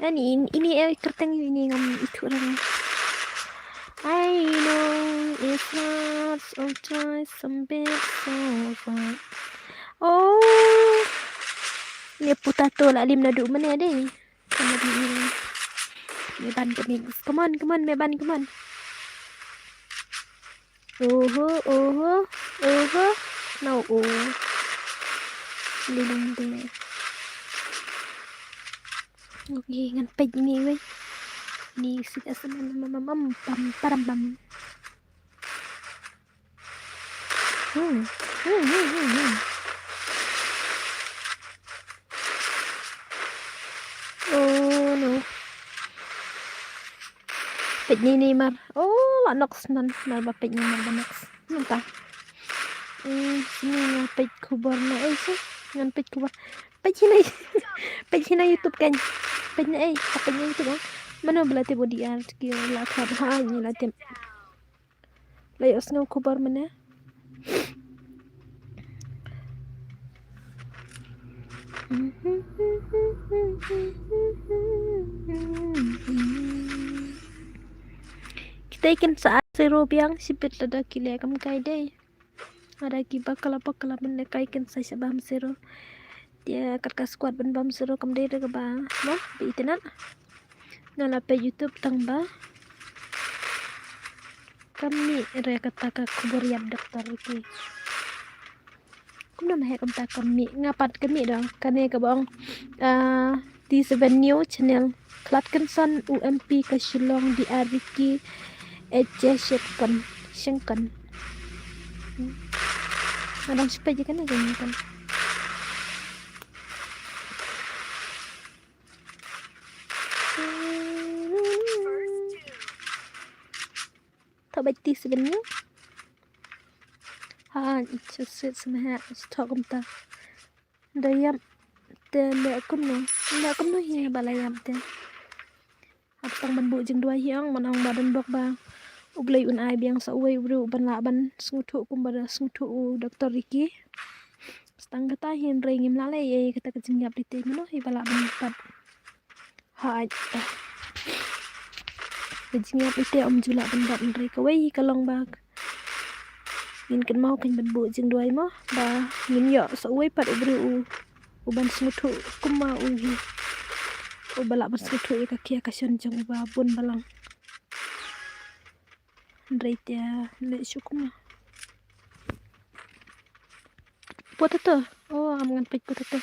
ani, ini, eh, kyrteng ini ngam ithuh re. I know it's hard sometimes, some bit so far. Oh. Ni puta to la lim naduh mynne dei. Come on, me ban ka mix. Come on, come on, me ban, come on. Oho, oho, oho. No, oh. Lilong de. Okay, ngan peit ni wei. Ni sik asam mam mam pam param pam. Hmm. Hmm, hmm, hmm, hmm. Oh no. Peit ni ni mar. Oh, la noks nan. Mar ba peit ni mar ba noks. Nanta. Hmm, sini nga peit khubor na ei si. Ngan peit khubor. Peit hi na. Peit hi na YouTube kan. Peit na ei. Peit na YouTube ah. Mano bela tip odi ar ki la khat ha ni la tip. Lei os ngau khubor mane. Kita ikin sa zero biang sipit lada kile kam kai dei. Ada ki ba kala ba kala ban lehkai kin sa shah bam sero. Te kat ka squad ban bam sero kam dei re kaba mo ba itynnad. Nga la peit YouTube tang ba kam mih re kata ka khubor ïap doktor Ricky. Kumno ma heh kumta kam mih, nga pat kam mih dong. Kane kaba ong, ah, T seven New Channel. Khlad kynsan u M P ka Shillong D R Ricky H J Shepkon Shengkon. Nga dang shu peit ïa kane ka nyngkong. Thoh beit T seven New. Ha, it's just sweet somehow. It's talk kumta. Da ïap te leh kumno? Leh kumno hi ba la ïap te? Hap tang ban buh jingduwai hi ong, ban ong ba don bok ba U Blei un ai biang sa uwei u briew uban lah ban sngewthuh kumba da sngewthuh u doktor Ricky. Tang kata hynrei ngim lah leh ei ei, kata ka jingïap lite mano hi ba lah ban pat. Hooid. Ka jingïap lite ym ju lah ban bat hynrei kawei hi ka long ba ngin kynmaw kan ban buh jingduwai mo ba ngin ïoh sa uwei pat u briew u, uban sngewthuh kumba u hi. Uba lah ban sngewthuh ïa ka khia ka shon jong u ba bun balang. Hynrei te leh shuh kumno. Potato. Oh, am ngan peit potato.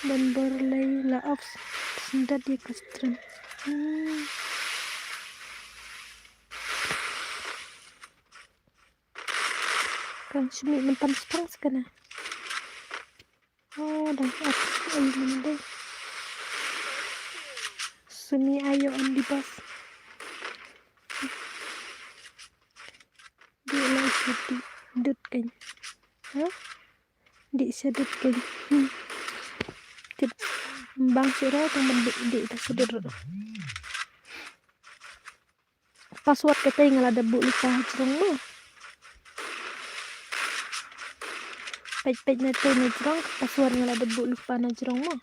Ban bor lei la off syndat ïa ka stream. Hmm. Kan shu mih mynta spang sa kane. Oh, dang at ai mende. Sumi ayo on di bas. Di la shu di dut kan. Ha? Di shu dut kan. Hmm. Tip bang shu ra tang ban di, di ta shu dut. Password katei nga la dep buh lypa na jrong mo. Peit peit na tei na jrong, password nga la dep buh lypa na jrong mo.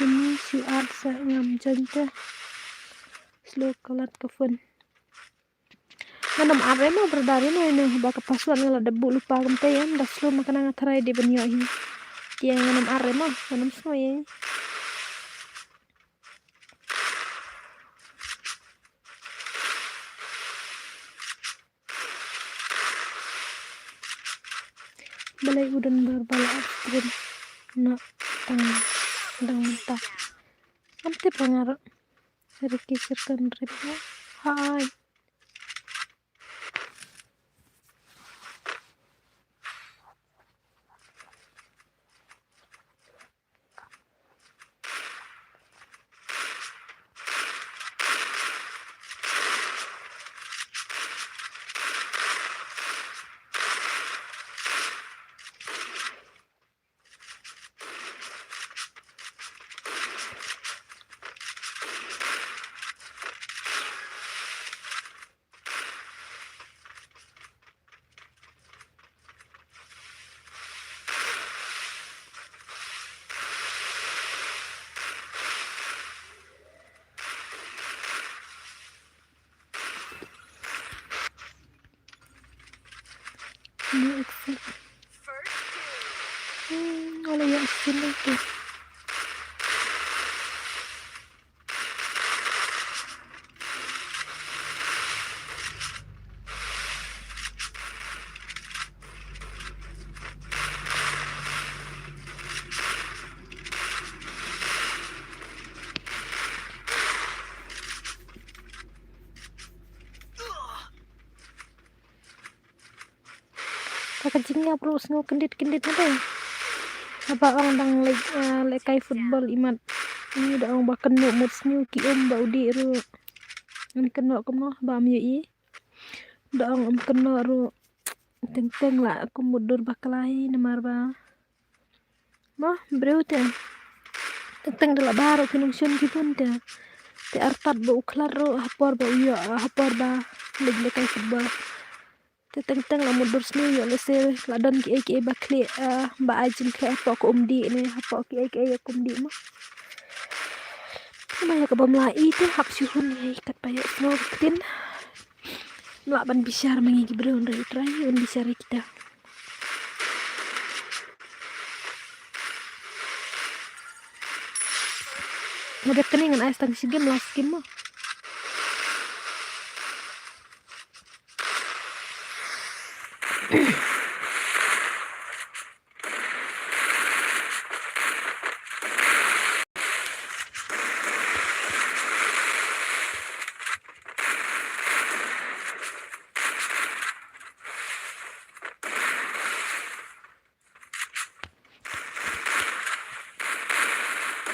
Sini shu at sa ngam join te. Slow ka lat ka phone. Ngan ym ar re mo brother, ino ino ba ka password nga la dep buh lypa kumta ïa, da slow ma ka nang tharai dei ban ïoh hi. Te ngan ym ar re mo, ngan ym sngew ïa. Balei u don bar ba la stream na tang dang mynta. Am tip ba nga ruh. Ricky Sirkan Rip. Hai. No exit. Hmm, wala ïa exit lagi. Ka ka jingïap ruh sngew kyndit kyndit hynrei. Haba ong dang leh, eh, lehkai football imat. Ni da ong ba kynnoh mut sngew ki um ba u dih ruh. Ngam kynnoh kumno ba ym ïohi. Da ong ym kynnoh ruh. Teng teng la kum mutdur bakla hi namar ba. Mo, briew te. Teng teng da la baroh ki nongshun ki bun te. Te artat ba u khlad ruh ha por ba u ïoh, ha por ba leit lehkai football. Te teng teng la mutdur sniew ïoh lehse la don kiei kiei ba khlieh, ah, ba ai jingkhlieh hapoh ka umdih ne, hapoh kiei kiei ïa ka umdih mo. Namar ïa kaba ym lah i te hap shu hun ïa i katba ïohsngew ka ktien. Ym lah ban bishar ma ngi ki briew, hynrei U Trai un bishar ïa kita. Nga dep kane ngan ai tang shi game, last game mo.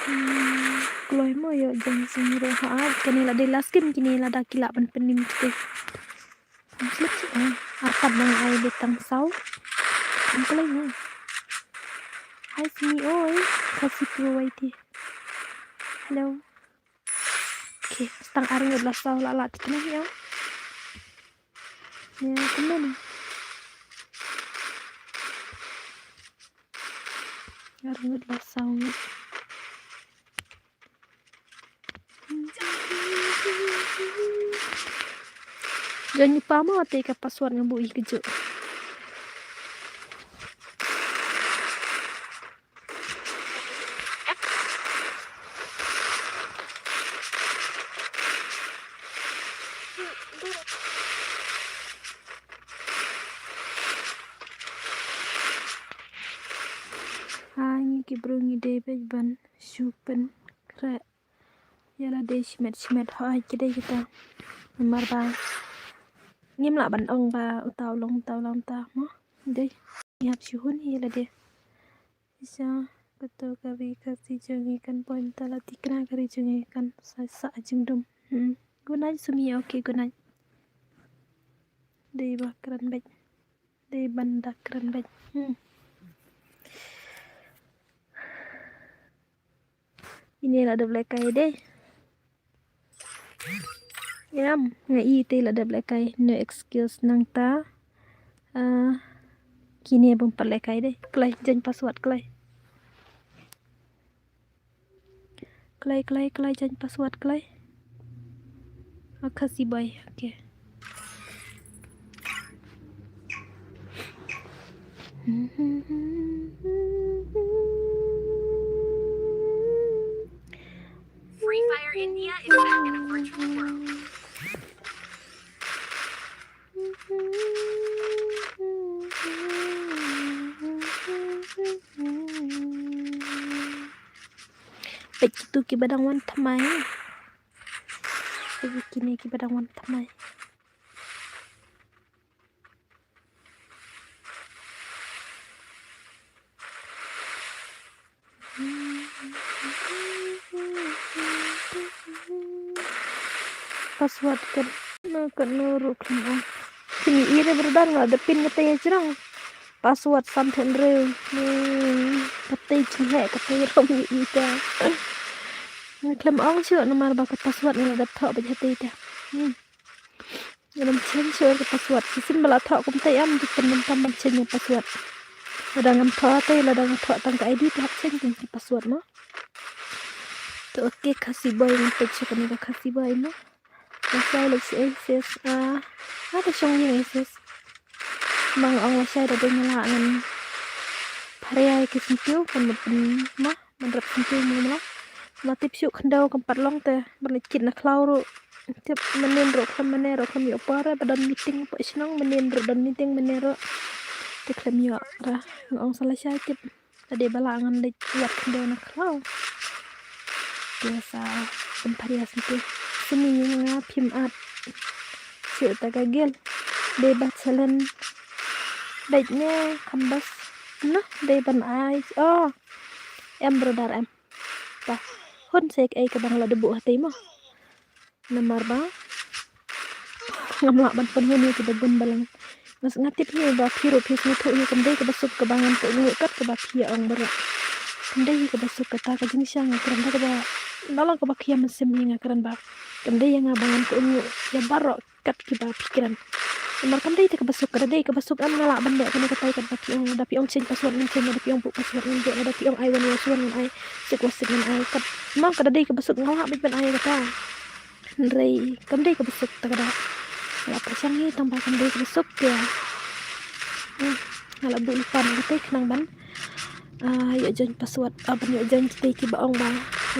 Hmm, kloi mo ïoh jong jingïaroh ha, kane la dei last game, kine lada ki lah ban pynim te. Ym slip shuh, ah, artat ba nga ai dei tang saw. Ym kloi mo. Hi Simi oi, Khasi Pro Y T. Hello. Okay, tang ar ngut la saw la lah te kane ïa. Ïa, kumne. Ar ngut la saw ngut. Jong ngi pa mo te ka password nga buh ïa kajuh. Ha ngi ki briew ngi dei beit ban shu pynkhreh ïa lade shimet shimet, hooid ki dei kita. Namar ba ngim lah ban ong ba uta u long uta u long uta mo. Dei ngi hap shu hun ïa lade. Shisha kato ka ri Khasi jong ngi kan poi mynta, la thikna ka ri jong ngi kan sa sah jingdum. Hmm. Good night Sumi. Okay, good night. Dei ba kren beit. Dei ban da kren beit. Hmm. Ine la dep lehkai dei. Em, nga i te la dep lehkai, no excuse nangta. Ah, kine bym pat lehkai dei. Kloi, jaiñ password kloi. Kloi, kloi, kloi, jaiñ password kloi. Oh, Khasi boy, okay. Free Fire India is back in a virtual world. Peit kito kiba dang wan thymmai. Peit kine kiba dang wan thymmai. Password katno katno ruh khlem ong. Kine i re brother, nga da pin kata ïa jrong. Password san phew hynriew. Hmm, kata i jngai, kata i rom i ita. Nga khlem ong shuh namar ba ka password nga la dep thoh bad hati ita. Hmm. Ngam change shuh ka password. Shisien ba la thoh kumta em ju pynmynta ban change ka password. Lada ngam thoh te, lada ngam thoh tang ka I D te hap change ka password mo. To okay, Khasi boy, ngam peit shuh kane ka Khasi boy mo. Lashai leit sha A S S, ah, ah, ka shong ïing A S S. Ma nga ong lashai da dei nga lah ngan pharia ïa ki syntiew, kan mut pyn ma, ban rep syntiew mo ma la. Ma tip shuh khyndew kam pat long te, ban leit kit na khlaw ruh. Tip mynnin ruh khlem mynne ruh khlem ïoh por, ba don meeting hapoh shnong, mynnin ruh don meeting mynne ruh. Te khlem ïoh ra, nga ong sa lashai tip. Ka dei ba lah ngan leit wad khyndew na khlaw. Te sa pynpharia syntiew. Sumi nga phim at. Shu ta ka gel. Dei ba challenge. Beit ne kham bas. Noh dei ban ai. Oh. Em brother em. Ta. Hun sek ei ka bang la debu hati mo. Namar ba ngam lah ban pynhun ïa kiba bun balang. Nga tip hi ba phi ruh phi sngewthuh hi kam dei kaba suk kaba ngan kohnguh kat kaba phi ïa ong baroh. Kam dei hi kaba suk kata ka jingshisha nga kren da kaba, na long kaba khia mynsiem hi nga kren ba kam dei ïa nga ba ngan kohnguh ïa baroh kat kiba phi kren. Namar kam dei te kaba suk, ka da dei kaba suk em nga lah ban leh kane katai kat ba phi ong, lada phi ong change password ngan change, lada phi ong buh password ngan buh, lada phi ong ai one was one ngan ai, six was six ngan ai kat. Namar ka da dei kaba suk nga lah beit ban ai kata. Hynrei kam dei kaba suk ta ka da. Nga la pyrshang hi tang ba kam dei kaba suk te. Hmm, nga la buh lypa na kata khnang ban, ah, ïoh join password, ah, ban ïoh join kitei kiba ong ba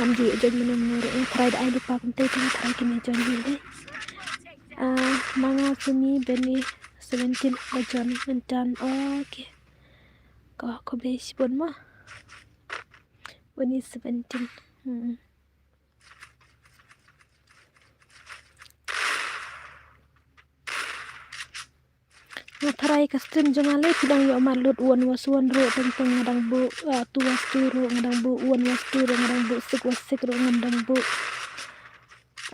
ngam ju ïoh join mynne mynne ruh. Nga try da ai lypa kumta te nga try kine join hi dei. Ah, ma nga simi beni seventeen ba join myntan. Okay. Ko ko be shibun ma. Beni seventeen. Hmm. Nga tharai ka stream jong nga lei phi dang ïoh mad lut one was one ruh, teng teng nga dang buh, ah, two was two ruh nga dang buh, one was two ruh nga dang buh, six was six ruh nga dang buh.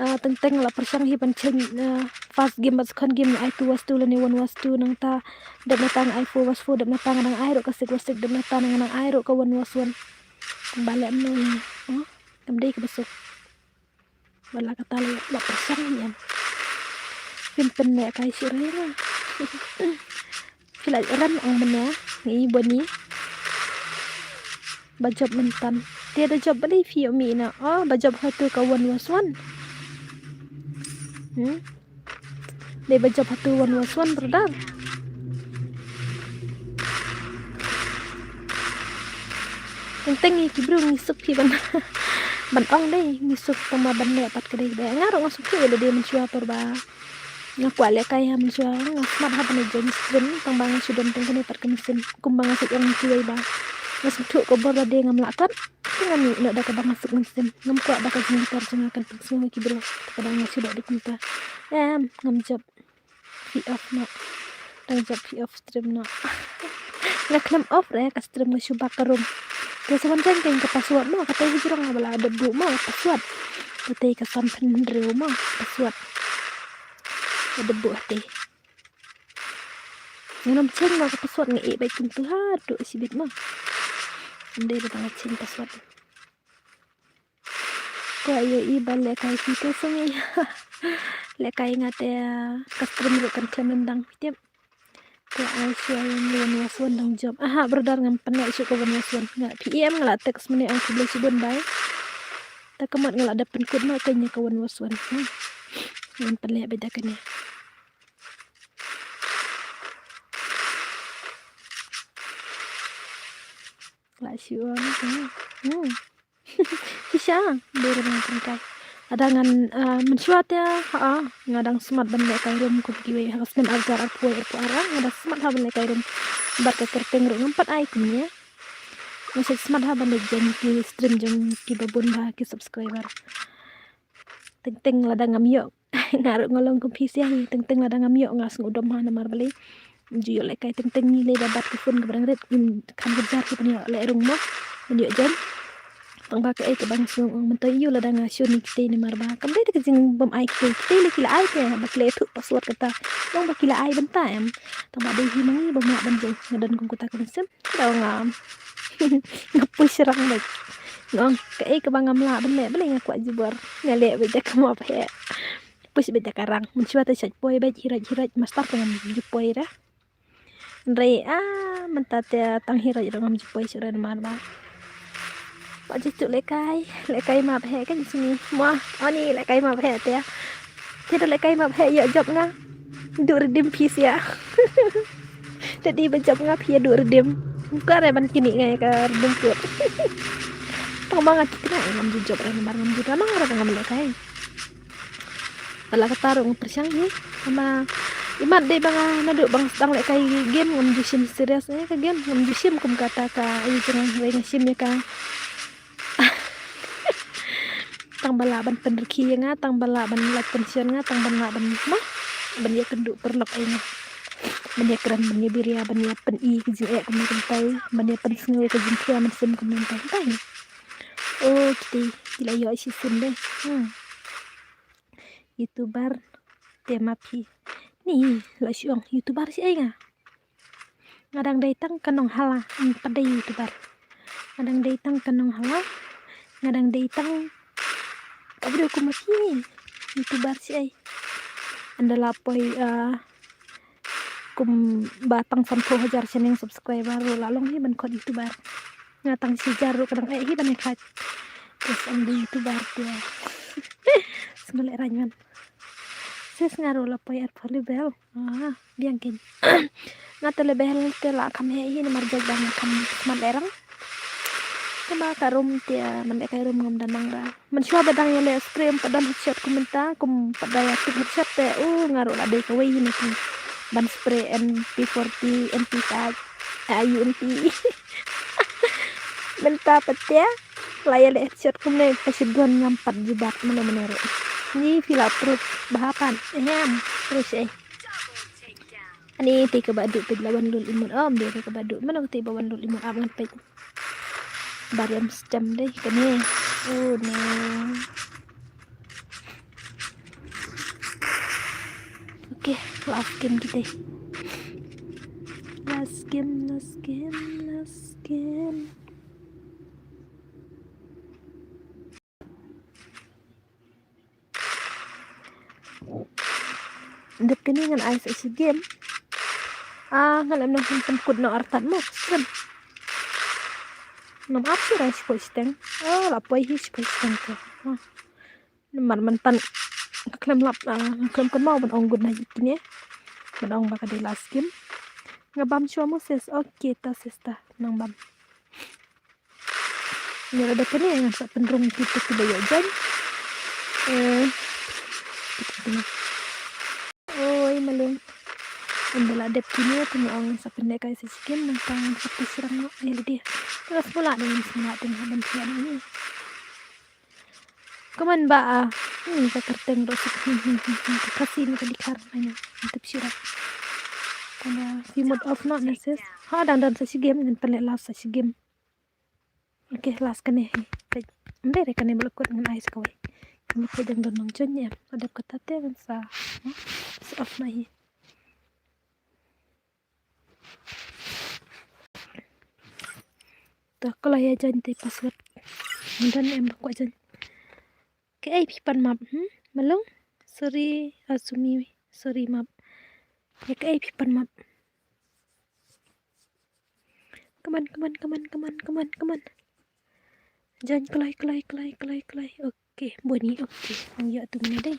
Ah, teng teng la pyrshang hi ban change, ah, first game bad second game nga ai two was two lane one was two, nangta dep nangta nga ai four was four, dep nangta nga dang ai ruh ka six was six, dep nangta nga dang ai ruh ka one was one. Ba leh mno hi. Oh, kam dei kaba suk. Ba la kata la pyrshang hi em. Phin pynlehkai shuh re la. Phi la ran ong mynne ngi boni. Ba jop myntan. Te da jop balei phi ïoh mih na. Oh, ba jop hatu ka one was one. Hmm. Dei ba jop hatu one was one, brother. Teng teng ngi ki briew ngi suk phi ban, ban ong dei ngi suk tang ba ban leh pat ka dei dei. Nga ruh nga suk phi ïa lade mynshuwa por ba nga kwah lehkai ha mynshuwa, nga smat ha ban ïa join stream tang ba nga shu don teng kane pat ka mynsiem. Kumba nga shu ong kiwei ba nga sngewthuh ka bor lade ngam lah kot. Te nga mih noh da kaba nga suk mynsiem. Ngam kwah ba ka jingbitar jong nga kan pynsngew ïa ki briew. Te kaba nga shu da dik mynta. Em, ngam jop. Phi off noh. Dang jop phi off stream noh. Nga khlem off re ka stream nga shu back ka room. Te sa wan jaiñ ka password mo, kata hi jrong ba la dep buh mo password. Kata ka san phin hynriew mo password. La dep buh hate. Ngam change mo ka password, nga ïeh beit kumtu haduh shibit mo. Ym dei ba nga change password. Kwah ïohi ba lehkai phi te sngewbha. Lehkai nga te ka stream ruh kan khlem lyndang phi tip. Te ai shuwa ïa one was one dang jop. Aha, brother, ngam pynleh shuh ka one was one. Nga phi em nga la text mynne ong khublei shibun bye. Ta ka mut nga la dep pynkut noh kein ïa ka one was one. Hmm. Ngam pynleh beit da kane. La shu on. Hmm. Shisha, dei ruh ngan pynkai. Lada ngan, ah, mynshuwa te, ha, ah, nga dang smat ban lehkai room kum kiwei ha ka snem arhajar arphew arphew ar, ah, nga dang smat ha ban lehkai room. Bad ka kyrteng ruh ngam pat ai kumne. Nga shu smat ha ban leh jong ki stream jong kiba bun ba ki subscriber. Teng teng lada ngam ïoh. Nga ruh nga long kum phi sha hi, teng teng lada ngam ïoh nga sngewdom ha namar balei. Ju ïoh lehkai teng teng ngi lei ba bat ka phone kaba dang rit, ngim kham kynjar ki ban ïoh leh rung mo. Ban ïoh join. Tang ba kaei kaba nga sngew ong mynta ïoh lada nga shu ni kitei namar ba kam dei da ka jingbym ai kitei, kitei lei ki la ai te ba ki la ïathuh password kata. Ong ba ki la ai bynta em. Tang ba dei hi ma ngi bym lah ban join, nga don kum kata ka mynsiem. Ka dei nga, nga push rang beit. Nga ong kaei kaba ngam lah ban leh, balei nga kwah jubor. Nga leh beit da ka map heh. Push beit da ka rang. Mynshuwa te shait poi beit, hirat hirat, master ka ngam ju poi re. Hynrei, ah, mynta te tang hirat ruh ngam ju poi shuh re namar ba. Ba ju tu lehkai, lehkai map heh kan sini. Mo, oni lehkai map heh te. Te da lehkai map heh ïoh jop nga. Duh redeem phi sha. Te dei ba jop nga phi ïa duh redeem. Ka re ban kini nga ïa ka redeem code. Tang ba nga kikna ngam ju jop re namar ngam ju da nang re ngam lehkai. Ba la kata ruh nga pyrshang hi. Namar imat dei ba nga naduh ba nga sdang lehkai game ngam ju shim serious ïa ka game, ngam ju shim kum kata ka ïa jong nga, hynrei nga shim ïa ka. Tang ba lah ban pynrkhie ïa nga, tang ba lah ban lait pynshon nga, tang ban lah ban ma, ban ïa kynduh paralok ïa nga. Ban ïa kren, ban ïa biria, ban ïa pyni ka jingeh kumne kumtai, ban ïa pynsngew ïa ka jingkhia mynsiem kumne kumtai. Kumtai. Oh, kiti, ki la ïoh shisien de. Hmm. YouTuber te ma phi. Ni la shu ong YouTuber shi ei nga. Nga dang dei tang ka nonghala, ym pat dei YouTuber. Nga dang dei tang ka nonghala. Nga dang dei tang ka briew kum ma phi. YouTuber shi ei. Ynda la poi, ah, kumba tang sanphew hajar shaneng subscriber ruh la long hi ban khot YouTuber. Nga tang shi hajar ruh ka dang eh hi ban ïa khot. Te sa ong dei YouTuber te. Sngewlehrain man. Sis nga ruh la poi arphew level. Ah, biang kein. Nga te level te la kham heh hi namar jait ba nga kham smat lehrang. Te ba ka room te, man dei ka room ngam da nang ra. Mynshuwa ba dang ïaleh scrim pat don headshot kum mynta, kum pat da ïatip headshot te, uh, nga ruh la dei kawei hi na ki ban spray M P forty, M P five, ah, U M P. Mynta pat te la ïaleh headshot kumne ka shotgun ngam pat jubab mano mano ruh. Ni phi la proof bha pat. Ehem, proof shi. Ani te kaba duh peit la wan lul imut. Om de kaba duh mano te ba wan lul imut ap ngan peit. Ba riam stem dei kane. Oh no. Okay, last game kita. Last game, last game, last game. Dep kane ngan ai sa shi game. Ah, ngan lem nang pynkut noh artat mo. Kan. Ngam ap shi rang shipoi shiteng. Ah, la poi hi shipoi shiteng te. Ah. Namar man pan nga khlem lap, ah, nga khlem kynmaw ban ong good night ïa kine. Ban ong ba ka dei last game. Nga bam shuwa mo sis. Okay ta sis ta. Nang bam. Ïa lada kane ngan sa pynrung kito kiba ïoh join. Eh. Oi malung. Ynda la dep kine te nga ong sa pynlehkai sa shi game nangta ngan sa pynshyrang noh ïa lade. Te la sngewlah ne ngam sngewlah te nga ban thiah noh ïa. Kumne ba, ah, hmm, ka kyrteng ruh suk, hmm, hmm, hmm, hmm, ka Khasi ne ka Dkhar, ai nga tip shuh ruh. Tang ba phi mut off noh ne sis. Ha, dang don sa shi game ngan pynleh last sa shi game. Okay, last kane hi. Peit. Ym dei re kane ba la kut ngan ai sa kawei. Kane peit dang don nongjoin ne em. Ka dep kata te ngan sa, hmm, sa off noh hi. To, ko la ïa join te password. Ym don em ba kwah join. Kaei phi pan map, hmm? Malung? Sorry, Asumi. Sorry map. Ïa kaei phi pan map. Come on, come on, come on, come on, come on, come on. Join kloi, kloi, kloi, kloi, kloi. Okay, bun hi, okay. Ong ïa tu mane dei.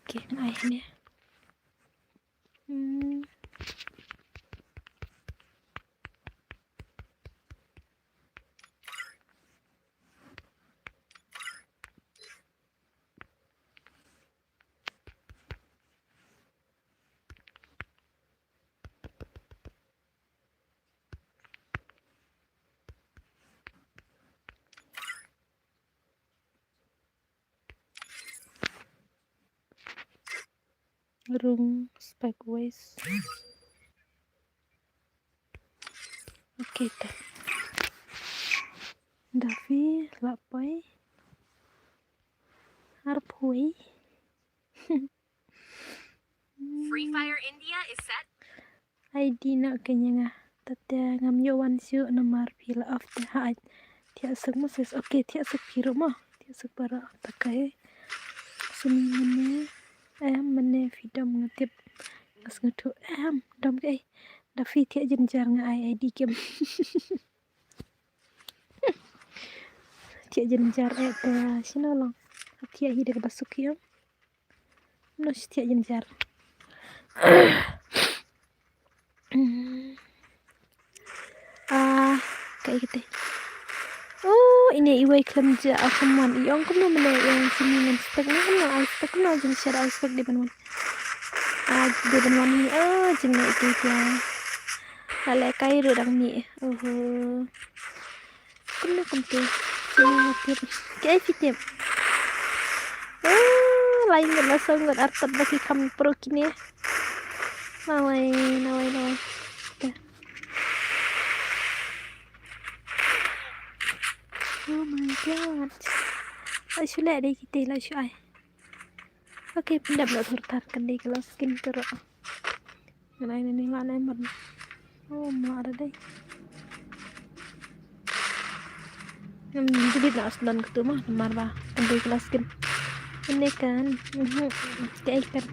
Okay, ngan ai ne. Hmm. Rung spike wise. Okay ta. Da phi lah poi. Arphew. Free Fire India is set. I D na kane nga. Tate ngam ïoh wan shuh namar phi la off te ha. Thiah suk mo sis. Okay, thiah suk phi ruh mo. Thiah suk baroh. Takai. Sumi mane. Eh, mane phi dom nga tip. Nga sngewthuh. Eh, dom kaei. Da phi thiah jynjar nga ai I D game. Thiah jynjar eh te shano long. Thiah hi da kaba suk hi em. Mano shi thiah jynjar. Ah, kaei kata. Oh, ine iwei khlem jia, ah, khlem wan. I ong kumno mane i ong sini ngan spek na kumno ai spek kumno jynjar ai spek dei ban wan. Ah, dei ban wan ni. Oh, jingeh iti tia. La lehkai ruh dang mih. Oho. Kumno kumte. Sini nga tip. Kaei phi tip. Ah, lai ngut la saw ngut artat ba ki kham pro kine. Nawei, nawei, nawei. Te. Oh my God. La shu leh dei kite, la shu ai. Okay, pyndep noh thurthar, kan dei ka last skin ka ruh. Ngan ai ne ni ma ne mar. Oh, ma ada dei. Ngam delete noh sdang katu ma, namar ba kan dei ka last skin. Ine kan. Mhm. Te ai kan.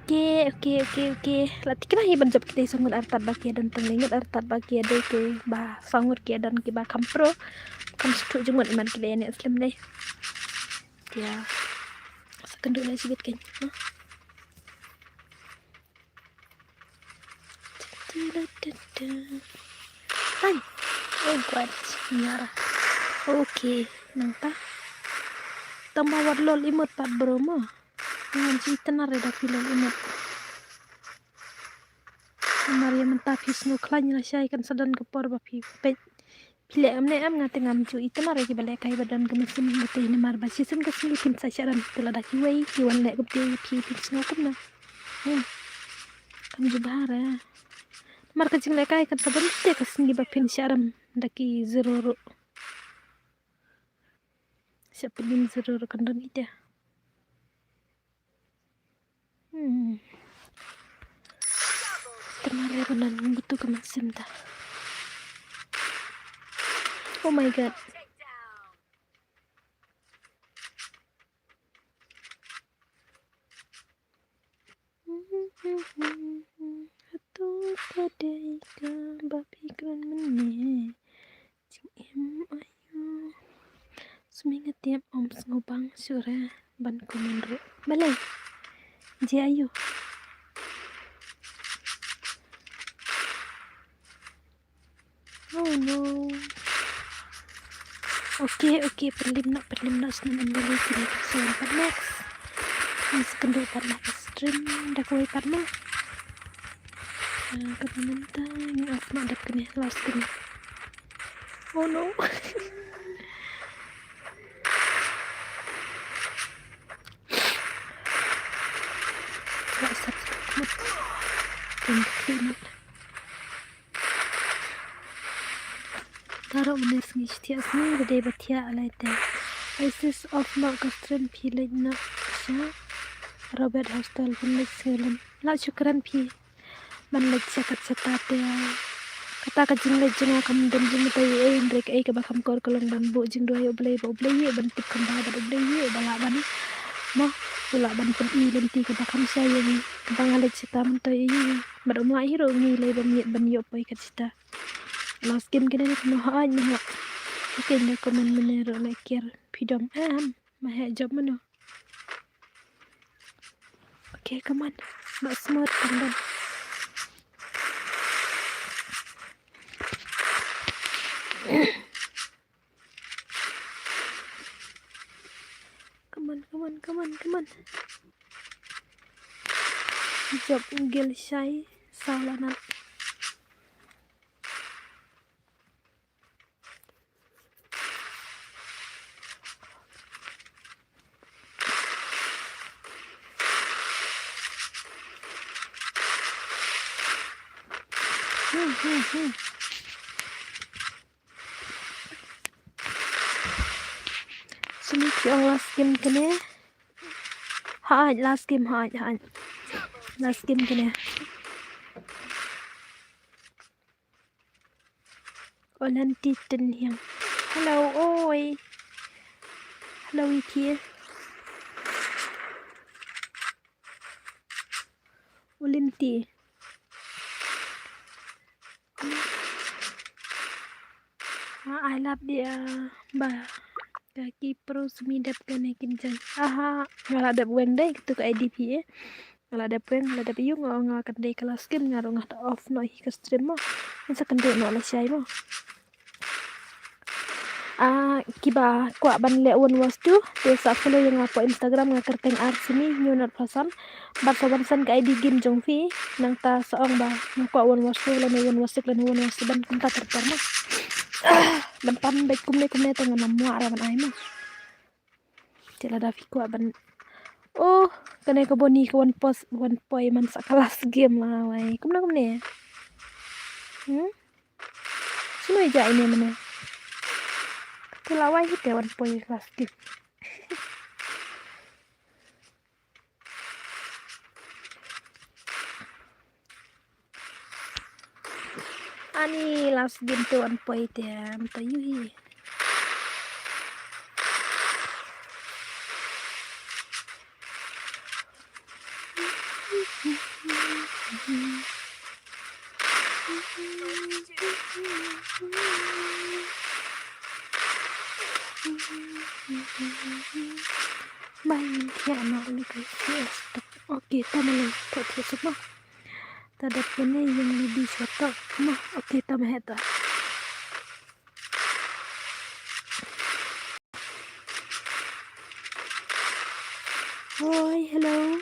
Okay, okay, okay, okay. La tikna hi ban jop kita i saw ngut artat ba ki don tang le ngut artat ba ki dei ki ba saw ngut ki don ki ba kham pro. Kham sngewthuh jingmut iman ki dei ne slem dei. Ya. Sa kynduh na shibit kan. Tan. Oh god. Nyara. Okay. Nangta. Tang ba wat lol imut pat bro mo. Ngan shi tnar da phi lol imut. Namar ïa mynta phi sngew khlaiñ lashai kan sa don ka por ba phi peit. Phi leh em ne em nga te ngam ju ïa tnar ïa kiba lehkai ba don ka mynsiem ba te namar ba shisien ka sngi phin sa shah ran te lada kiwei ki wan leh kumte ïa phi phin sngew kumno. Hmm. Kam ju bha re. Namar ka jinglehkai kan sa don te ka sngi ba phin shah ran da ki zero ruh. Shah pynlong zero ruh kan don ite. Hmm. Tama re banan ngutu ka mynsiem ta. Oh my god. Hato ka dei ka ba phi kren mynne. Jingim aïu. Sumi nga tiap ym sngewbang shuh re ban comment ruh. Balei? Jia aïu. Oh no. Okay, okay, pynlip noh, pynlip noh, snem ym balei kine ki shuwa pat next. Ngi sa kynduh pat la ka stream da kawei pat ma. Ah, ka mynta ngi off noh dep kane, last kane. Oh no. Like, subscribe. Thank you. Taro mane sngi shtia sngi da dei ba thiah alai te. Isis off noh ka stream phi leit noh sha Robert Hostel phi leit sngewlem. La shukran phi. Ban leit sha kat sha ta te. Kata ka jingleit jong nga kam don jingmyntoi ei hynrei kaei kaba kham kor ka long ban buh jingduwai ïa U Blei ba U Blei ïa ban tip kham bha bad U Blei ïa ba lah ban. Mo, u lah ban pyni lynti kaba kham shai ïa ngi. Kaba nga leit sha ta myntoi ei. Bad um lah hi ruh ngi lei ban ïa ban ïoh poi kat sha ta. Last game kane ne kumno ha ai ne ha. Kane ne comment mane ruh ne kiar phi dom em ma heh jop mano. Okay, come on. Not smart, come on. Come on, come on, come on, come on. Jop gel shai, saw la nat. Hmm, hmm, hmm. Sumi ki ong last game kane. Haj, last game, haj, haj. Last game kane. Olanti Ten Hiang. Hello, oi. Hello, Iti. Olanti. Ah, I love the, ah, ba. Ka ki pro sumi dep kane kin jan. Aha, nga la dep weng dei, kitu ka I D P eh. Nga la dep weng, nga la dep ïoh, nga, nga kan dei ka last game, nga ruh nga ta off noh hi ka stream mo. Ngan sa kynduh noh lashai mo. Ah, kiba kwah ban leh one versus two, te sa follow ïa nga hapoh Instagram, nga kyrteng R Sumi, New Not Person. Bad sa wan send ka I D game jong phi, nangta sa ong ba nga kwah one versus two lane one versus six lane one versus seven kumta ter ter mo. Ban pan beit kumne kumne te ngan ym wah re ban ai mo. Te lada phi kwah ban. Oh, kane ka Boni ka wan pos, wan poi man sa ka last game la wai. Kumne kumne. Hmm? Shano ïa ine mane. Te la wai hi te wan poi last game. Ani last game to an poi te am to yuhi. Mai, ya, no, ni ka, yes, tak. Okay, ta malai, tak, tak, tak, no. Ta da pene yang lebih sotok, no. Okay, ta maheta. Oi, hello.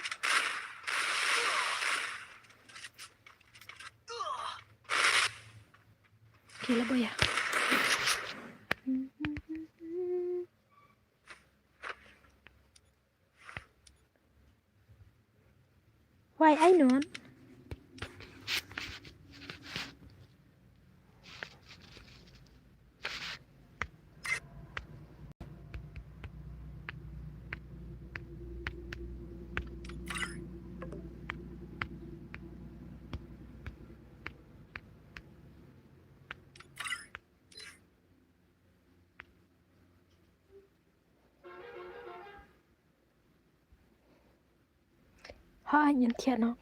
Okay, la boya. Why I not? Ha, nyen thiah no.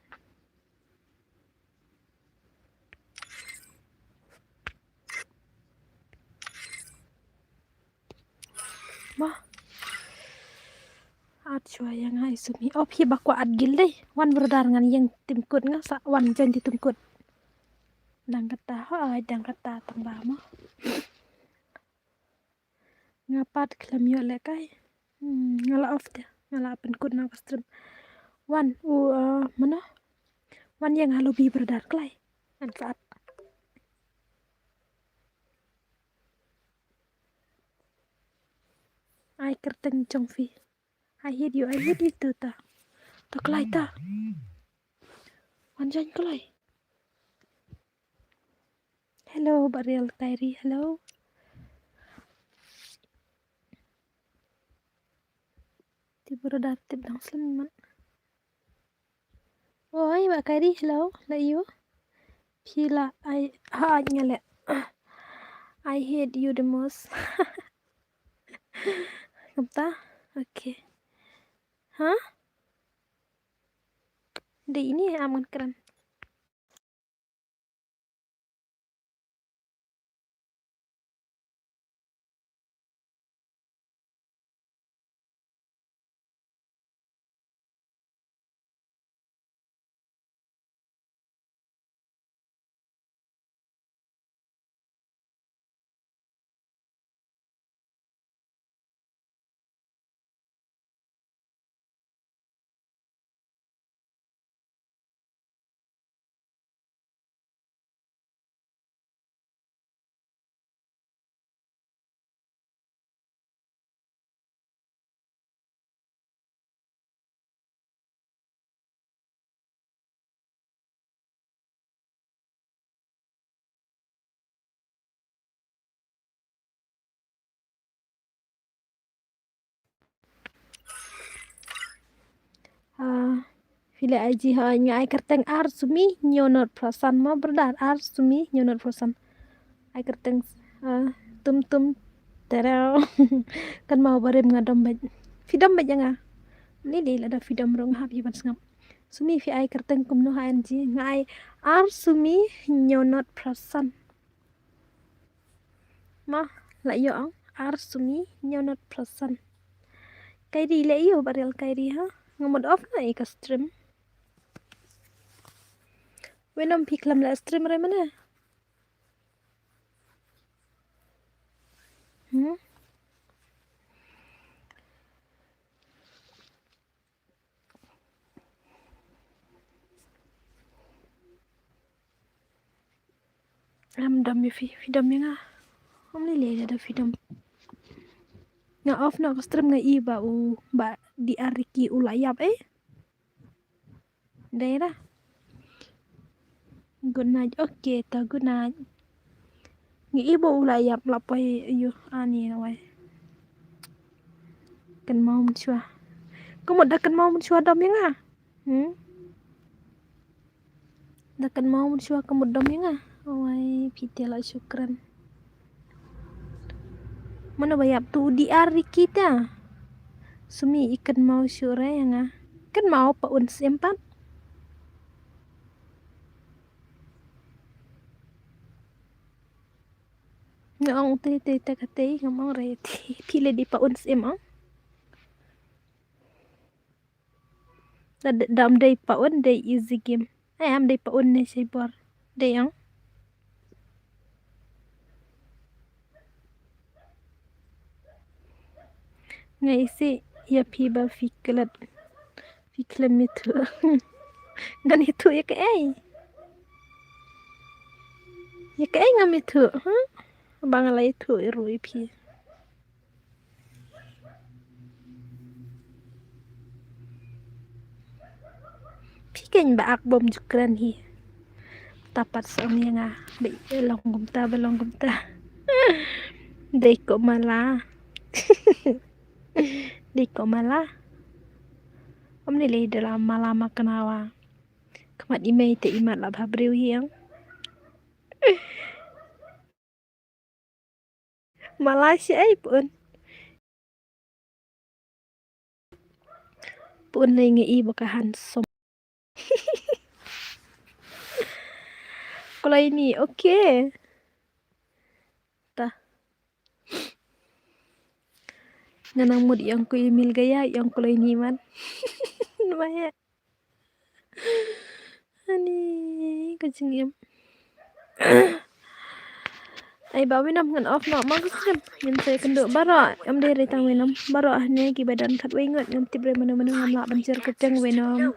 Ma. At shuwa ïa nga i Sumi. Oh, phi ba kwah at guild dei. Wan brother ngan ïeng team kut nga sa wan join team kut. Dang kata, ha, dang kata tang ba mo. Nga pat khlem ïoh lehkai. Hmm, nga la off te. Nga la pynkut na ka stream. Wan u, uh, mano? Wan ïa nga lobby brother klai. Ngan sa at. Ai kyrteng jong phi. I hate you, I hate you too ta. To klai ta. Wan join klai. Hello, Barial Kairi, hello. Ti brother tip dang slem man. Oi, Bah Kairi, hello, la ïoh. Phi la ai, ha, ai nga leh. I hate you the most. Kumta? Okay. Ha? Dei ini am ngan kren. Ah, phi leh I G ha, nga ai kyrteng Ar Sumi Hynñiewnoh Phrashan mo brother, Ar Sumi Hynñiewnoh Phrashan. Ai kyrteng, ah, Tum Tum Tereo. Kan mau barim nga dom bad. Phi dom bad ïa nga. Ni dei lada phi dom ruh nga hap ïa ban sngap. Sumi phi ai kyrteng kumno ha I G? Nga ai Ar Sumi Hynñiewnoh Phrashan. Ma, la ïoh ang, Ar Sumi Hynñiewnoh Phrashan. Kairi leh ïoh Barial Kairi ha. Nga mut off na i ka stream. Wenom phi khlem leh stream re mane. Hmm? Am dom ïa phi, phi dom ïa nga. Am lei lei da phi dom. Nga off na ka stream nga i ba u, ba D R Ricky u la ïap eh. Dei da. Good night. Okay, ta good night. Ngi i ba u la ïap la poi ïa u ani na wai. Kynmaw mynshuwa. Ka mut da kynmaw mynshuwa dom ïa nga. Hmm? Da kynmaw mynshuwa ka mut dom ïa nga. Oi, phi te la shu kren. Mano ba ïap tu di ar ri kita. Sumi i kynmaw shu re ïa nga. Kynmaw pa un sim pat. Nga ong te te te ka te ngam ong re te. Phi le di pa un sim ong. Da, da, da ym dei pa un, dei easy game. Ai, ym dei pa un ne shai bor. Dei ong. Nga isih ïa phi ba phi klet. Phi khlem ithuh. Ngan ithuh ïa kaei? Ïa kaei ngam ithuh, ha? Ba nga la ithuh ruh ïa phi. Phi kein ba ak bym ju kren hi. Ta pat sa ong ïa nga ba long kumta, ba long kumta. Dei ko mala. Dei ko mala. Ym ne lei da la mala ma kynmaw. Khmat i mei te i mat la bha briew hi ong. Mala shi ai pun. Pun lei ngi i ba ka handsome. Kolai ni, okay. Ta. Nga nang mut ïong ko email gaya, ïong kolai ni man. Namaya. Ani ka jingim. Ai ba Winam ngan off noh ma ka stream. Ngin sa ïakynduh baroh, ym dei re tang Winam. Baroh hangne kiba don khatwei ngut ngam tip re mano mano, ngam lah ban share kyrteng Winam.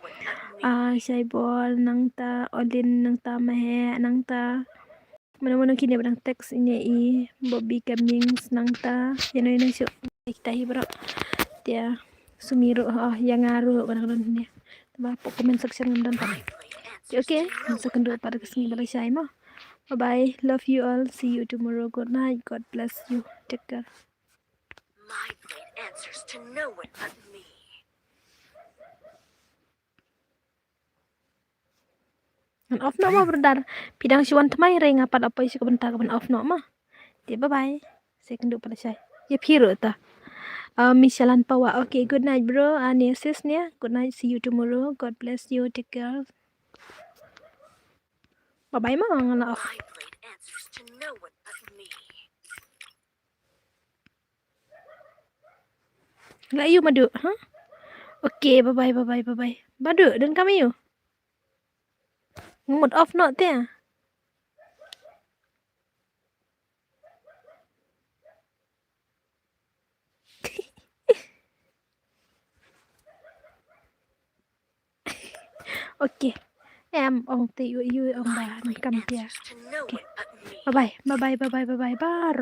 Ah, Shaibor nangta, Olin nangta, Maheh nangta. Mano mano kine ba dang text ine i Bobby Cummings nangta. Ïano ïano shuh. Kita hi baroh. Te ïa Sumi ruh, oh, ïa nga ruh ba dang don hangne. Te ba hapoh comment section ngam don pat. Te okay, ngin sa ïakynduh pat ka sngi ba la shai mo. Bye bye. Love you all. See you tomorrow. Good night. God bless you. Take care. My blade answers to no one but me. Ngan off noh mo brother. Phi dang shu wan thymmai re nga pat la poi sha ka bynta kaban off noh mo. Te bye bye. Sa ïakynduh pat lashai. Ïa phi ruh ta. Ah, Miss Shalan Pawa. Okay, good night bro. Ah, ne sis ne. Good night. See you tomorrow. God bless you. Take care. Bye bye mo, ngan la off. My blade answers to no one but me. La ïu Madu, ha? Okay, bye bye, bye bye, bye bye. Madu, don kam ïu. Nga mut off noh te. Okay. Em ong te ïu ïu ong ba nang kam te. Okay. Bye bye, bye bye, bye bye, bye bye. Baroh.